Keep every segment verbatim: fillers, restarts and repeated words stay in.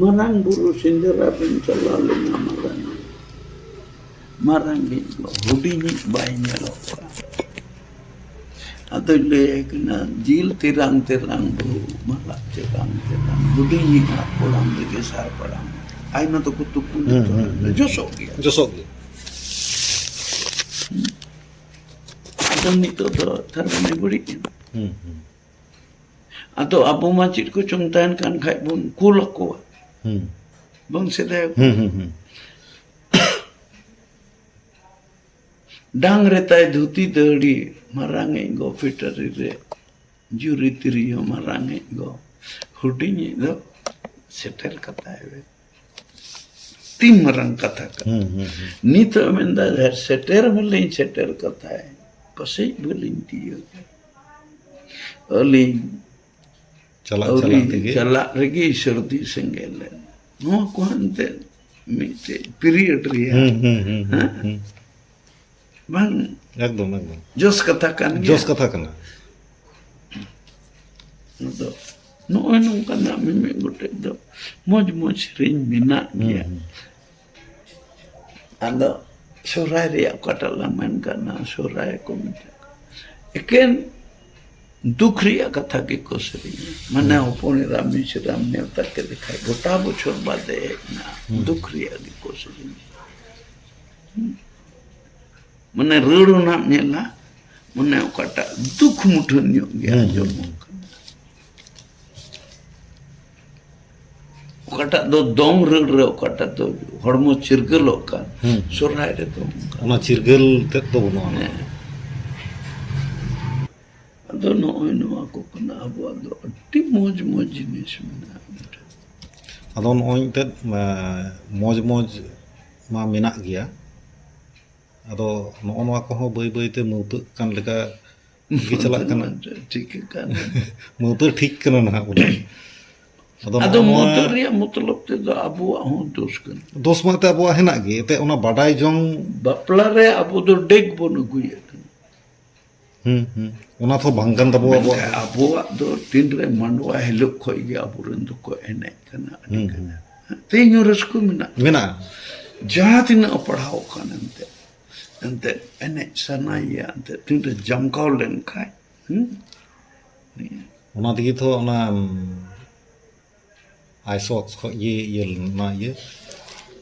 ᱢᱟᱨᱟᱝ ᱵᱩᱨᱩ ᱥᱮᱸᱫᱽᱨᱟ ᱵᱮᱱ ᱪᱟᱞᱟᱣ ᱞᱮᱱᱟ, ᱢᱟᱨᱟᱝ, ᱢᱟᱨᱟᱝᱤᱡ ᱫᱚ ᱦᱩᱰᱤᱧᱤᱡ ᱵᱟᱭ ᱧᱮᱞᱚᱜ ᱠᱟᱱᱟ᱾ ᱟᱫᱚᱭ ᱞᱟᱹᱭᱟᱭ ᱠᱟᱱᱟ, "ᱡᱤᱞ ᱛᱮᱨᱟᱝ ᱛᱮᱨᱟᱝ ᱵᱟᱹᱦᱩ, ᱢᱟᱞᱟ ᱛᱮᱨᱟᱝ ᱛᱮᱨᱟᱝ, ᱦᱩᱰᱤᱧᱤᱡ ᱟᱜ ᱠᱚᱲᱟᱢ ᱨᱮᱜᱮ ᱥᱟᱨ ᱯᱟᱲᱟᱝ, ᱟᱭᱢᱟ ᱫᱚᱠᱚ ᱛᱩᱯᱩᱱ ᱦᱩᱸ, ᱦᱩᱸ, ᱦᱩᱸ᱾ ᱡᱚᱥᱚᱜ ᱜᱮᱭᱟ᱾" ᱡᱚᱥᱚᱜ ᱜᱮ᱾ ᱟᱫᱚ ᱱᱤᱛᱚᱜ ᱫᱚ ᱛᱟᱨ ᱢᱟᱱᱮ ᱵᱟᱹᱲᱤᱡ ᱮᱱᱟ᱾ ᱦᱩᱸ, ᱦᱩᱸ᱾ ᱟᱫᱚ ᱟᱵᱚ ᱢᱟ ᱪᱮᱫ ᱠᱚᱪᱚᱝ ᱛᱟᱦᱮᱱ ᱠᱟᱱ ᱠᱷᱟᱡ ᱵᱚᱱ ᱠᱩᱞ ᱟᱠᱚᱣᱟ᱾ ᱦᱩᱸ᱾ ᱵᱟᱝ ᱥᱮᱫᱟᱭ ᱦᱩᱸ, ᱦᱩᱸ, ᱦᱩᱸ᱾ ᱰᱟᱝ ᱨᱮ ᱛᱟᱭ ᱫᱷᱩᱛᱤ ᱫᱟᱹᱦᱲᱤ, ᱢᱟᱨᱟᱝᱤᱡ ᱜᱚ ᱯᱷᱤᱴᱟᱹᱨᱤ ᱨᱮ, ᱡᱩᱨᱤ ᱛᱤᱨᱭᱳ ᱢᱟᱨᱟᱝᱤᱡ ᱜᱚ, ᱦᱩᱰᱤᱧᱤᱡ ᱫᱚ ᱥᱮᱴᱮᱨ ᱠᱟᱛᱟᱭ ᱵᱮ᱾ ᱛᱤᱱ ᱢᱟᱨᱟᱝ ᱠᱟᱛᱷᱟ ᱠᱟᱱᱟ᱾ ᱦᱩᱸ, ᱦᱩᱸ, ᱦᱩᱸ᱾ ᱱᱤᱛᱚᱜ ᱢᱮᱱᱫᱟ, "ᱥᱮᱴᱮᱨ ᱢᱟᱞᱤᱧ ᱥᱮᱴᱮᱨ ᱠᱟᱛᱟᱭ, ᱯᱟᱥᱮᱡ ᱵᱟᱹᱞᱤᱧ ᱛᱤᱭᱳᱜᱟ᱾ ᱟᱹᱞᱤᱧ ᱪᱟᱞᱟᱜ, ᱟᱹᱣᱨᱤ ᱪᱟᱞᱟᱜ ᱛᱮᱜᱮ᱾ ᱪᱟᱞᱟᱜ ᱨᱮᱜᱮ ᱥᱟᱹᱨᱫᱤ ᱥᱮᱸᱜᱮᱞ ᱮᱱ᱾" ᱱᱚᱣᱟ ᱠᱚ ᱮᱱᱛᱮ ᱢᱤᱫᱴᱮᱡ period ᱨᱮᱭᱟᱜ, ᱦᱩᱸ, ᱦᱩᱸ, ᱦᱩᱸ, ᱦᱩᱸ, ᱦᱮᱸ? ᱦᱩᱸ᱾ ᱵᱟᱝ, ᱮᱠᱫᱚᱢ, ᱮᱠᱫᱚᱢ᱾ ᱡᱚᱥ ᱠᱟᱛᱷᱟ ᱠᱟᱱ ᱜᱮᱭᱟ᱾ ᱡᱚᱥ ᱠᱟᱛᱷᱟ ᱠᱟᱱᱟ᱾ ᱟᱫᱚ ᱱᱚᱜᱼᱚᱭ ᱱᱚᱝᱠᱟᱱᱟᱜ ᱢᱤᱢᱤᱫ ᱜᱚᱴᱮᱡ ᱫᱚ ᱢᱚᱡᱽ ᱢᱚᱡᱽ ᱥᱮᱨᱮᱧ ᱢᱮᱱᱟᱜ ᱦᱩᱸ, ᱜᱮᱭᱟ᱾ ᱦᱩᱸ᱾ ᱟᱫᱚ ᱥᱚᱦᱨᱟᱭ ᱨᱮᱭᱟᱜ ᱚᱠᱟᱴᱟᱜ ᱞᱟᱝ ᱢᱮᱱ ᱠᱟᱱᱟ, ᱥᱚᱦᱨᱟᱭ ᱠᱚ ᱢᱮᱛᱟᱜ ᱠᱟᱱᱟ, ᱮᱠᱮᱱ ᱫᱩᱠ ᱨᱮᱭᱟᱜ ᱠᱟᱛᱷᱟ ᱜᱮᱠᱚ ᱥᱮᱨᱮᱧᱟ᱾ ᱢᱟᱱᱮ, ᱦᱩᱸ᱾ ᱦᱚᱯᱚᱱ ᱮᱨᱟ ᱢᱤᱥᱨᱟᱢ ᱱᱮᱣᱛᱟ ᱠᱮᱫᱮ ᱠᱷᱟᱡ, ᱜᱚᱴᱟ ᱵᱚᱪᱷᱚᱨ ᱵᱟᱫᱮ ᱦᱮᱡ ᱮᱱᱟ, ᱦᱩᱸ᱾ ᱫᱩᱠ ᱨᱮᱭᱟᱜ ᱜᱮᱠᱚ ᱥᱮᱨᱮᱧᱟ᱾ ᱦᱩᱸ᱾ ᱢᱟᱱᱮ, ᱨᱟᱹᱲ ᱦᱚᱸ ᱱᱟᱢ ᱧᱮᱞᱟ, ᱢᱟᱱᱮ, ᱚᱠᱟᱴᱟᱜ ᱫᱩᱠ ᱢᱩᱴᱷᱟᱹᱱ ᱧᱚᱜ ᱜᱮ ᱦᱩᱸ, ᱦᱩᱸ, ᱟᱸᱡᱚᱢᱚᱜ ᱦᱩᱸ᱾ ᱠᱟᱱᱟ᱾ ᱚᱠᱟᱴᱟᱜ ᱫᱚ ᱫᱚᱝ ᱨᱟᱹᱲ ᱨᱮ, ᱚᱠᱟᱴᱟᱜ ᱫᱚ ᱦᱚᱲᱢᱚ ᱪᱤᱨᱜᱟᱹᱞᱚᱜ ᱠᱟᱱ, ᱦᱩᱸ, ᱦᱩᱸ᱾ ᱥᱚᱨᱦᱟᱭ ᱨᱮᱫᱚ ᱚᱱᱠᱟ᱾ ᱚᱱᱟ ᱪᱤᱨᱜᱟᱹᱞ ᱛᱮᱫ ᱫᱚ ᱵᱟᱹᱱᱩᱜᱼᱟ᱾ ᱦᱮᱸ᱾ ᱟᱫᱚ ᱱᱚᱜᱼᱚᱭ ᱱᱚᱣᱟ ᱠᱚ ᱠᱟᱱᱟ ᱟᱵᱚᱣᱟᱜ ᱫᱚ ᱟᱹᱰᱤ ᱢᱚᱡᱽ ᱢᱚᱡᱽ ᱡᱤᱱᱤᱥ ᱢᱮᱱᱟᱜᱼᱟ᱾ ᱟᱫᱚ ᱱᱚᱜᱼᱚᱭ ᱮᱱᱛᱮᱫ, ᱮᱸ, ᱢᱚᱡᱽ ᱢᱚᱡᱽ ᱢᱟ ᱢᱮᱱᱟᱜ ᱜᱮᱭᱟ᱾ ᱟᱫᱚ ᱱᱚᱜᱼᱚ ᱱᱚᱣᱟ ᱠᱚᱦᱚᱸ ᱵᱟᱹᱭ ᱵᱟᱹᱭ ᱛᱮ ᱢᱟᱹᱣᱛᱟᱹᱜ ᱠᱟᱱ ᱞᱮᱠᱟ ᱜᱮ ᱪᱟᱞᱟᱜ ᱠᱟᱱᱟ᱾ ᱴᱷᱤᱠ ᱠᱟᱱᱟ᱾ ᱢᱟᱹᱣᱛᱟᱹ ᱴᱷᱤᱠ ᱠᱟᱱᱟ ᱱᱟᱦᱟᱜ ᱵᱚᱞᱮ᱾ ᱟᱫᱚ ᱟᱫᱚ ᱱᱚᱜᱼᱚ ᱱᱚᱣᱟ ᱢᱟᱹᱣᱛᱟᱹ ᱨᱮᱭᱟᱜ ᱢᱚᱛᱞᱚᱵ ᱛᱮᱫᱚ ᱟᱵᱚᱣᱟᱜ ᱦᱚᱸ ᱫᱳᱥ ᱠᱟᱱᱟ᱾ ᱫᱳᱥ ᱢᱟ ᱮᱱᱛᱮ ᱟᱵᱚᱣᱟᱜ ᱦᱮᱱᱟᱜ ᱜᱮ, ᱮᱱᱛᱮ ᱚᱱᱟ ᱵᱟᱰᱟᱭ ᱡᱚᱝ᱾ ᱵᱟᱯᱞᱟ ᱨᱮ ᱟᱵᱚ ᱫᱚ ᱰᱮᱜᱽ ᱵᱚᱱ ᱟᱹᱜᱩᱭᱮᱫ ᱠᱟᱱᱟ᱾ ᱦᱩᱸ, ᱦᱩᱸ᱾ ᱚᱱᱟ ᱛᱚ ᱵᱟᱝ ᱠᱟᱱ ᱛᱟᱵᱚᱣᱟ ᱟᱵᱚᱣᱟᱜ᱾ ᱢᱮᱱᱠᱷᱟᱱ ᱟᱵᱚᱣᱟᱜ ᱫᱚ ᱛᱤᱱᱨᱮ ᱢᱟᱸᱰᱣᱟ ᱦᱤᱞᱳᱜ ᱠᱷᱚᱡ ᱜᱮ ᱟᱵᱚᱨᱮᱱ ᱫᱚᱠᱚ ᱮᱱᱮᱡ ᱠᱟᱱᱟ, ᱟᱹᱰᱤ ᱦᱩᱸ, ᱠᱟᱱᱟ᱾ ᱦᱩᱸ᱾ ᱛᱮᱦᱮᱧ ᱦᱚᱸ ᱨᱟᱹᱥᱠᱟᱹ ᱢᱮᱱᱟᱜᱼᱟ᱾ ᱢᱮᱱᱟᱜᱼᱟ᱾ ᱡᱟᱦᱟᱸ ᱛᱤᱱᱟᱹᱜ ᱮ ᱯᱟᱲᱦᱟᱣ ᱠᱟᱱ ᱮᱱᱛᱮ, ᱮᱱᱛᱮ ᱮᱱᱮᱡ ᱥᱟᱱᱟᱭᱮᱭᱟ, ᱮᱱᱛᱮ ᱛᱤᱱᱨᱮ ᱡᱟᱢᱠᱟᱣ ᱞᱮᱱᱠᱷᱟᱡ, ᱦᱩᱸ? ᱚᱱᱟ ᱛᱮᱜᱮ ᱛᱚ ᱚᱱᱟ, ᱩᱢ, ᱟᱭᱥᱚᱠ ᱠᱷᱚᱡ ᱜᱮ ᱤᱭᱟᱹ ᱞᱮᱱᱟ, ᱚᱱᱟ ᱤᱭᱟᱹ,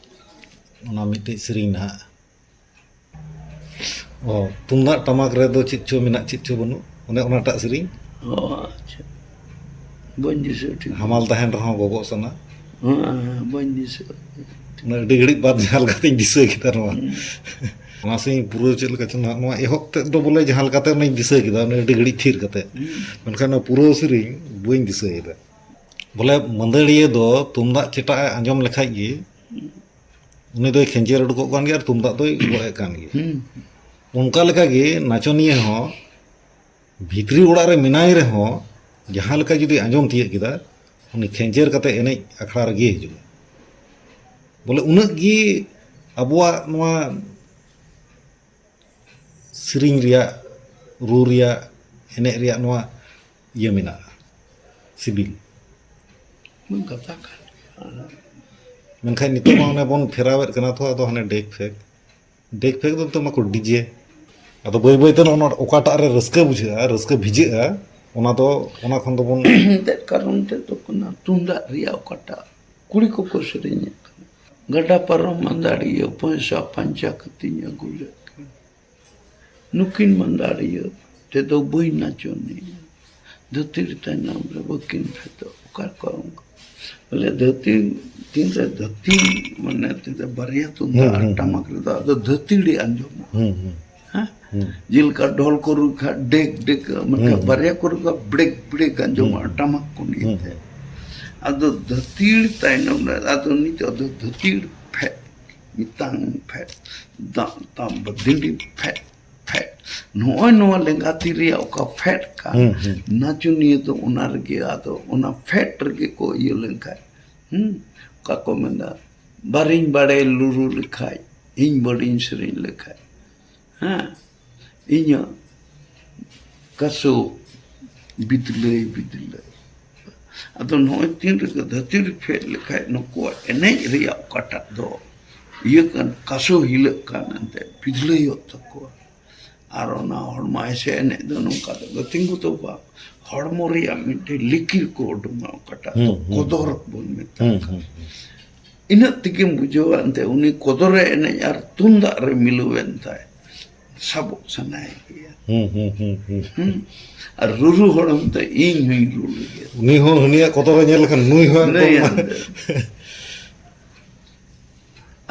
ᱚᱱᱟ ᱢᱤᱫᱴᱮᱡ ᱥᱮᱨᱮᱧ ᱱᱟᱦᱟᱜ᱾ ᱚ, ᱛᱩᱢᱫᱟᱜ ᱴᱟᱢᱟᱠ ᱨᱮᱫᱚ ᱪᱮᱫ ᱪᱚ ᱢᱮᱱᱟᱜ, ᱪᱮᱫ ᱪᱚ ᱵᱟᱹᱱᱩᱜ, ᱚᱱᱮ ᱚᱱᱟᱴᱟᱜ ᱥᱮᱨᱮᱧ᱾ ᱚ, ᱟᱪᱪᱷᱟ᱾ ᱵᱟᱹᱧ ᱫᱤᱥᱟᱹ ᱴᱷᱤᱠ᱾ ᱦᱟᱢᱟᱞ ᱛᱟᱦᱮᱱ ᱨᱮᱦᱚᱸ ᱜᱚᱜᱚᱜ ᱥᱟᱱᱟ᱾ ᱦᱮᱸ, ᱦᱮᱸ, ᱵᱟᱹᱧ ᱫᱤᱥᱟᱹ᱾ ᱚᱱᱟ ᱟᱹᱰᱤ ᱜᱷᱟᱹᱲᱤᱡ ᱵᱟᱫ ᱡᱟᱦᱟᱸ ᱞᱮᱠᱟᱛᱤᱧ ᱫᱤᱥᱟᱹ ᱠᱮᱫᱟ ᱱᱚᱣᱟ᱾ ᱦᱩᱸ᱾ ᱚᱱᱟ ᱥᱮᱨᱮᱧ ᱯᱩᱨᱟᱹ ᱪᱮᱫ ᱞᱮᱠᱟ ᱪᱚ ᱱᱟᱦᱟᱜ, ᱱᱚᱣᱟ ᱮᱦᱚᱵ ᱛᱮᱫ ᱫᱚ ᱵᱚᱞᱮ ᱡᱟᱦᱟᱸ ᱞᱮᱠᱟᱛᱮ ᱚᱱᱟᱧ ᱫᱤᱥᱟᱹ ᱠᱮᱫᱟ, ᱚᱱᱟ ᱟᱹᱰᱤ ᱜᱷᱟᱹᱲᱤᱡ ᱛᱷᱤᱨ ᱠᱟᱛᱮ᱾ ᱦᱩᱸ᱾ ᱢᱮᱱᱠᱷᱟᱱ ᱱᱚᱣᱟ ᱯᱩᱨᱟᱹ ᱥᱮᱨᱮᱧ ᱵᱟᱹᱧ ᱫᱤᱥᱟᱹᱭᱮᱫᱟ᱾ ᱵᱚᱞᱮ ᱢᱟᱹᱫᱟᱹᱲᱤᱭᱟᱹ ᱫᱚ ᱛᱩᱢᱫᱟᱜ ᱪᱮᱴᱟᱜ ᱮ ᱟᱸᱡᱚᱢ ᱞᱮᱠᱷᱟᱡ ᱜᱮ ᱩᱱᱤ ᱫᱚᱭ ᱠᱷᱮᱧᱪᱮᱨ ᱩᱰᱩᱠᱚᱜ ᱠᱟᱱ ᱜᱮᱭᱟ ᱟᱨ ᱛᱩᱢᱫᱟᱜ ᱫᱚᱭ ᱜᱚᱜ ᱮᱫ ᱠᱟᱱ ᱜᱮᱭᱟ᱾ ᱦᱩᱸ᱾ ᱚᱱᱠᱟ ᱞᱮᱠᱟᱜᱮ ᱱᱟᱪᱚᱱᱤᱭᱟᱹ ᱦᱚᱸ ᱵᱷᱤᱛᱨᱤ ᱚᱲᱟᱜ ᱨᱮ ᱢᱮᱱᱟᱭ ᱨᱮᱦᱚᱸ ᱡᱟᱦᱟᱸ ᱞᱮᱠᱟ ᱡᱩᱫᱤ ᱟᱸᱡᱚᱢ ᱛᱤᱭᱟᱹᱜ ᱠᱮᱫᱟ, ᱩᱱᱤ ᱠᱷᱮᱧᱪᱮᱨ ᱠᱟᱛᱮ ᱮᱱᱮᱡ ᱟᱠᱷᱲᱟ ᱨᱮᱜᱮ ᱦᱤᱡᱩᱜᱼᱟ᱾ ᱵᱚᱞᱮ ᱩᱱᱟᱹᱜ ᱜᱮ ᱟᱵᱚᱣᱟᱜ ᱱᱚᱣᱟ ᱥᱮᱨᱮᱧ ᱨᱮᱭᱟᱜ, ᱨᱩ ᱨᱮᱭᱟᱜ, ᱮᱱᱮᱡ ᱨᱮᱭᱟᱜ ᱱᱚᱣᱟ ᱤᱭᱟᱹ ᱢᱮᱱᱟᱜᱼᱟ, ᱥᱤᱵᱤᱞ᱾ ᱢᱤᱫ ᱠᱟᱛᱷᱟ ᱠᱟᱱ ᱜᱮᱭᱟ᱾ ᱢᱮᱱᱠᱷᱟᱱ ᱱᱤᱛᱚᱜ ᱢᱟ ᱚᱱᱮ ᱵᱚᱱ ᱯᱷᱮᱨᱟᱣᱮᱫ ᱠᱟᱱᱟ ᱛᱚ, ᱟᱫᱚ ᱦᱟᱱᱮ ᱰᱮᱠ ᱯᱷᱮᱠ, ᱰᱮᱠ ᱯᱷᱮᱠ ᱫᱚ ᱱᱤᱛᱚᱜ ᱢᱟᱠᱚ ᱰᱤᱡᱮ᱾ ᱟᱫᱚ ᱵᱟᱹᱭ ᱵᱟᱹᱭ ᱛᱮ ᱱᱚᱜᱼᱚ ᱱᱚᱣᱟ ᱚᱠᱟᱴᱟᱜ ᱨᱮ ᱨᱟᱹᱥᱠᱟᱹ ᱵᱩᱡᱷᱟᱹᱜᱼᱟ, ᱨᱟᱹᱥᱠᱟᱹ ᱵᱷᱤᱡᱟᱹᱜᱼᱟ, ᱚᱱᱟ ᱫᱚ, ᱚᱱᱟ ᱠᱷᱚᱱ ᱫᱚᱵᱚᱱ ᱮᱱᱛᱮᱫ ᱠᱟᱨᱚᱱ ᱛᱮᱫ ᱫᱚ ᱠᱟᱱᱟ ᱛᱩᱢᱫᱟᱜ ᱨᱮᱭᱟᱜ ᱚᱠᱟᱴᱟᱜ ᱠᱩᱲᱤ ᱠᱚᱠᱚ ᱥᱮᱨᱮᱧᱮᱫ ᱠᱟᱱᱟ, ᱜᱟᱰᱟ ᱯᱟᱨᱚᱢ ᱢᱟᱸᱫᱟᱲᱤᱭᱟᱹ, ᱯᱚᱭᱥᱟ ᱯᱟᱧᱪᱟ ᱠᱟᱛᱮᱧ ᱟᱹᱜᱩ ᱞᱮᱫ ᱠᱤᱱ᱾ ᱱᱩᱠᱤᱱ ᱢᱟᱸᱫᱟᱲᱤᱭᱟᱹ ᱛᱮᱫᱚ ᱵᱟᱹᱧ ᱱᱟᱪᱚᱱᱤᱭᱟ᱾ ᱫᱷᱟᱹᱨᱛᱤ ᱨᱮ ᱛᱟᱭᱱᱚᱢ ᱨᱮ ᱵᱟᱹᱠᱤᱱ ᱯᱷᱮᱫᱚᱜ᱾ ᱚᱠᱟ ᱠᱚ ᱚᱱᱠᱟ? ᱵᱚᱞᱮ ᱫᱷᱟᱹᱨᱛᱤ, ᱛᱤᱱᱨᱮ ᱫᱷᱟᱹᱨᱛᱤ, ᱢᱟᱱᱮ ᱛᱤᱱᱨᱮ ᱵᱟᱨᱭᱟ ᱛᱩᱢᱫᱟᱜ ᱦᱩᱸ, ᱟᱨ ᱦᱩᱸ, ᱴᱟᱢᱟᱠ ᱨᱮᱫᱚ ᱟᱫᱚ ᱫᱷᱟᱹᱨᱛᱤᱲᱤ ᱟᱸᱡᱚᱢᱚᱜᱼᱟ᱾ ᱦᱩᱸ, ᱦᱩᱸ᱾ ᱦᱮᱸ? ᱦᱩᱸ᱾ ᱡᱮᱞᱮᱠᱟ ᱰᱷᱚᱞ ᱠᱚ ᱨᱩᱭ ᱠᱷᱟᱡ ᱰᱮᱠ ᱰᱮᱠ, ᱢᱮᱱᱠᱷᱟᱱ ᱦᱩᱸ, ᱦᱩᱸ᱾ ᱵᱟᱨᱭᱟ ᱠᱚ ᱨᱩᱭ ᱠᱷᱟᱡ ᱵᱲᱮᱠ ᱵᱲᱮᱠ ᱟᱸᱡᱚᱢᱚᱜᱼᱟ, ᱦᱩᱸ, ᱦᱩᱸ᱾ ᱴᱟᱢᱟᱠ ᱠᱚ ᱱᱤᱭᱮᱛᱮ᱾ ᱦᱩᱸ, ᱦᱩᱸ᱾ ᱟᱫᱚ ᱫᱷᱟᱹᱨᱛᱤᱲ ᱛᱟᱭᱱᱚᱢ ᱨᱮ, ᱟᱫᱚ ᱱᱤᱛᱚᱜ ᱫᱚ ᱫᱷᱟᱹᱨᱛᱤᱲ ᱯᱷᱮᱰ, ᱢᱤᱫᱴᱟᱝ ᱯᱷᱮᱰ, ᱫᱟᱜ ᱛᱟᱢ ᱵᱟᱹᱫᱤᱸᱰᱤ ᱯᱷᱮᱰ, ᱯᱷᱮᱰ᱾ ᱱᱚᱜᱼᱚᱭ ᱱᱚᱣᱟ ᱞᱮᱸᱜᱟ ᱛᱤ ᱨᱮᱭᱟᱜ ᱚᱠᱟ ᱯᱷᱮᱰ ᱠᱟᱱ, ᱦᱩᱸ, ᱦᱩᱸ᱾ ᱱᱟᱪᱚᱱᱤᱭᱟᱹ ᱫᱚ ᱚᱱᱟ ᱨᱮᱜᱮ, ᱟᱫᱚ ᱚᱱᱟ ᱯᱷᱮᱰ ᱨᱮᱜᱮ ᱠᱚ ᱤᱭᱟᱹ ᱞᱮᱱᱠᱷᱟᱡ, ᱦᱩᱸ, ᱚᱠᱟ ᱠᱚ ᱢᱮᱱᱫᱟ, ᱵᱟᱨᱤᱧ ᱵᱟᱲᱮ ᱞᱩᱨᱩ ᱞᱮᱠᱷᱟᱡ, ᱤᱧ ᱵᱟᱹᱲᱤᱧ ᱥᱮᱨᱮᱧ ᱞᱮᱠᱷᱟᱡ, ᱦᱮᱸ, ᱤᱧᱟᱹᱜ ᱠᱟᱥᱳ ᱵᱤᱫᱞᱟᱹᱭ ᱵᱤᱫᱞᱟᱹᱭ᱾ ᱟᱫᱚ ᱱᱚᱜᱼᱚᱭ ᱛᱤᱱ ᱨᱮᱜᱮ ᱫᱷᱟᱹᱨᱛᱤ ᱨᱮ ᱯᱷᱮᱰ ᱞᱮᱠᱷᱟᱡ ᱱᱩᱠᱩᱣᱟᱜ ᱮᱱᱮᱡ ᱨᱮᱭᱟᱜ ᱚᱠᱟᱴᱟᱜ ᱫᱚ ᱤᱭᱟᱹ ᱠᱟᱱ, ᱠᱟᱥᱳ ᱦᱤᱞᱟᱹᱜ ᱠᱟᱱ ᱮᱱᱛᱮ ᱵᱤᱫᱞᱟᱹᱭᱚᱜ ᱛᱟᱠᱚᱣᱟ᱾ ᱟᱨ ᱚᱱᱟ ᱦᱚᱲᱢᱚ ᱮᱥᱮ ᱮᱱᱮᱡ ᱫᱚ ᱱᱚᱝᱠᱟ ᱫᱚ ᱛᱤᱸᱜᱩ ᱫᱚ ᱵᱟᱝ, ᱦᱚᱲᱢᱚ ᱨᱮᱭᱟᱜ ᱢᱤᱫᱴᱮᱡ ᱞᱤᱠᱤᱨ ᱠᱚ ᱩᱰᱩᱝᱟ, ᱚᱠᱟᱴᱟᱜ ᱫᱚ ᱦᱩᱸ, ᱦᱩᱸ᱾ ᱠᱚᱫᱚᱨ ᱵᱚᱱ ᱢᱮᱛᱟᱜ ᱦᱩᱸ, ᱠᱟᱱ᱾ ᱦᱩᱸ, ᱦᱩᱸ᱾ ᱤᱱᱟᱹᱜ ᱛᱮᱜᱮᱢ ᱵᱩᱡᱷᱟᱹᱣᱟ ᱮᱱᱛᱮ ᱩᱱᱤ ᱠᱚᱫᱚᱨᱮ ᱮᱱᱮᱡ ᱟᱨ ᱛᱩᱢᱫᱟᱜ ᱨᱮ ᱢᱤᱞᱟᱹᱣᱮᱱ ᱛᱟᱭ, ᱥᱟᱵᱚᱜ ᱥᱟᱱᱟᱭᱮ ᱜᱮᱭᱟ᱾ ᱦᱩᱸ, ᱦᱩᱸ, ᱦᱩᱸ, ᱦᱩᱸ᱾ ᱦᱩᱸ? ᱟᱨ ᱨᱩᱨᱩ ᱦᱚᱲ ᱦᱚᱸ ᱢᱮᱛᱟᱭ, "ᱤᱧ ᱦᱚᱸᱧ ᱨᱩ ᱞᱟᱹᱜᱤᱫ᱾" ᱩᱱᱤ ᱦᱚᱸ ᱦᱟᱹᱱᱤᱭᱟᱜ ᱠᱚᱫᱚᱨᱮ ᱧᱮᱞ ᱞᱮᱠᱷᱟᱱ ᱱᱩᱭ ᱦᱚᱸ ᱱᱩᱭ ᱮᱠᱫᱚᱢ ᱦᱚᱸ᱾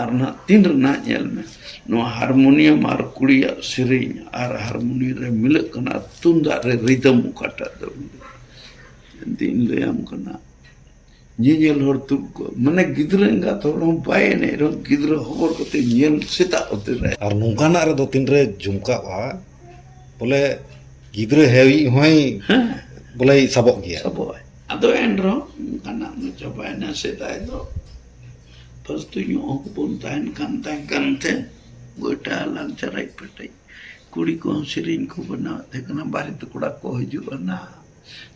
ᱟᱨ ᱱᱟᱦᱟᱜ ᱛᱤᱱ ᱨᱮᱱᱟᱜ ᱧᱮᱞ ᱢᱮ, ᱱᱚᱣᱟ ᱦᱟᱨᱢᱳᱱᱤᱭᱟᱢ ᱟᱨ ᱠᱩᱲᱤᱭᱟᱜ ᱥᱮᱨᱮᱧ ᱟᱨ ᱦᱟᱨᱢᱳᱱᱤ ᱨᱮ ᱢᱤᱞᱟᱹᱜ ᱠᱟᱱᱟ, ᱛᱩᱢᱫᱟᱜ ᱨᱮ ᱨᱤᱫᱟᱹᱢ ᱚᱠᱟᱴᱟᱜ ᱫᱚ ᱢᱤᱞᱟᱹᱜ ᱠᱟᱱᱟ? ᱮᱱᱛᱮ ᱤᱧ ᱞᱟᱹᱭᱟᱢ ᱠᱟᱱᱟ, ᱧᱮᱧᱮᱞ ᱦᱚᱲ ᱛᱩᱫ ᱠᱚ, ᱢᱟᱱᱮ ᱜᱤᱫᱽᱨᱟᱹ ᱮᱸᱜᱟᱛ ᱦᱚᱲ ᱦᱚᱸ ᱵᱟᱭ ᱮᱱᱮᱡ ᱨᱮᱦᱚᱸ ᱜᱤᱫᱽᱨᱟᱹ ᱦᱚᱵᱚᱨ ᱠᱟᱛᱮ ᱧᱮᱞ ᱥᱮᱛᱟᱜ ᱩᱛᱟᱹᱨᱟᱭ᱾ ᱟᱨ ᱱᱚᱝᱠᱟᱱᱟᱜ ᱨᱮᱫᱚ ᱛᱤᱱᱨᱮ ᱡᱚᱢᱠᱟᱜᱼᱟ, ᱵᱚᱞᱮ ᱜᱤᱫᱽᱨᱟᱹ ᱦᱮᱣᱤᱡ ᱦᱚᱸᱭ ᱦᱮᱸ᱾ ᱵᱚᱞᱮᱭ ᱥᱟᱵᱚᱜ ᱜᱮᱭᱟ᱾ ᱥᱟᱵᱚᱜᱼᱟᱭ᱾ ᱟᱫᱚ ᱮᱱ ᱨᱮᱦᱚᱸ ᱚᱱᱠᱟᱱᱟᱜ ᱫᱚ ᱪᱟᱵᱟᱭᱮᱱᱟ᱾ ᱥᱮᱫᱟᱭ ᱫᱚ ᱯᱷᱟᱹᱞᱛᱩ ᱧᱚᱜ ᱦᱚᱸ ᱵᱚᱱ ᱛᱟᱦᱮᱱ ᱠᱟᱱ ᱛᱟᱦᱮᱸ ᱠᱟᱱᱛᱮ ᱜᱚᱴᱟ ᱞᱟᱝ ᱪᱟᱨᱟᱡ ᱯᱮᱴᱮᱡ᱾ ᱠᱩᱲᱤ ᱠᱚᱦᱚᱸ ᱥᱮᱨᱮᱧ ᱠᱚ ᱵᱮᱱᱟᱣᱮᱫ ᱛᱟᱦᱮᱸ ᱠᱟᱱᱟ, ᱵᱟᱨᱮᱛ ᱠᱚᱲᱟ ᱠᱚ ᱦᱤᱡᱩᱜᱼᱟ ᱱᱟ,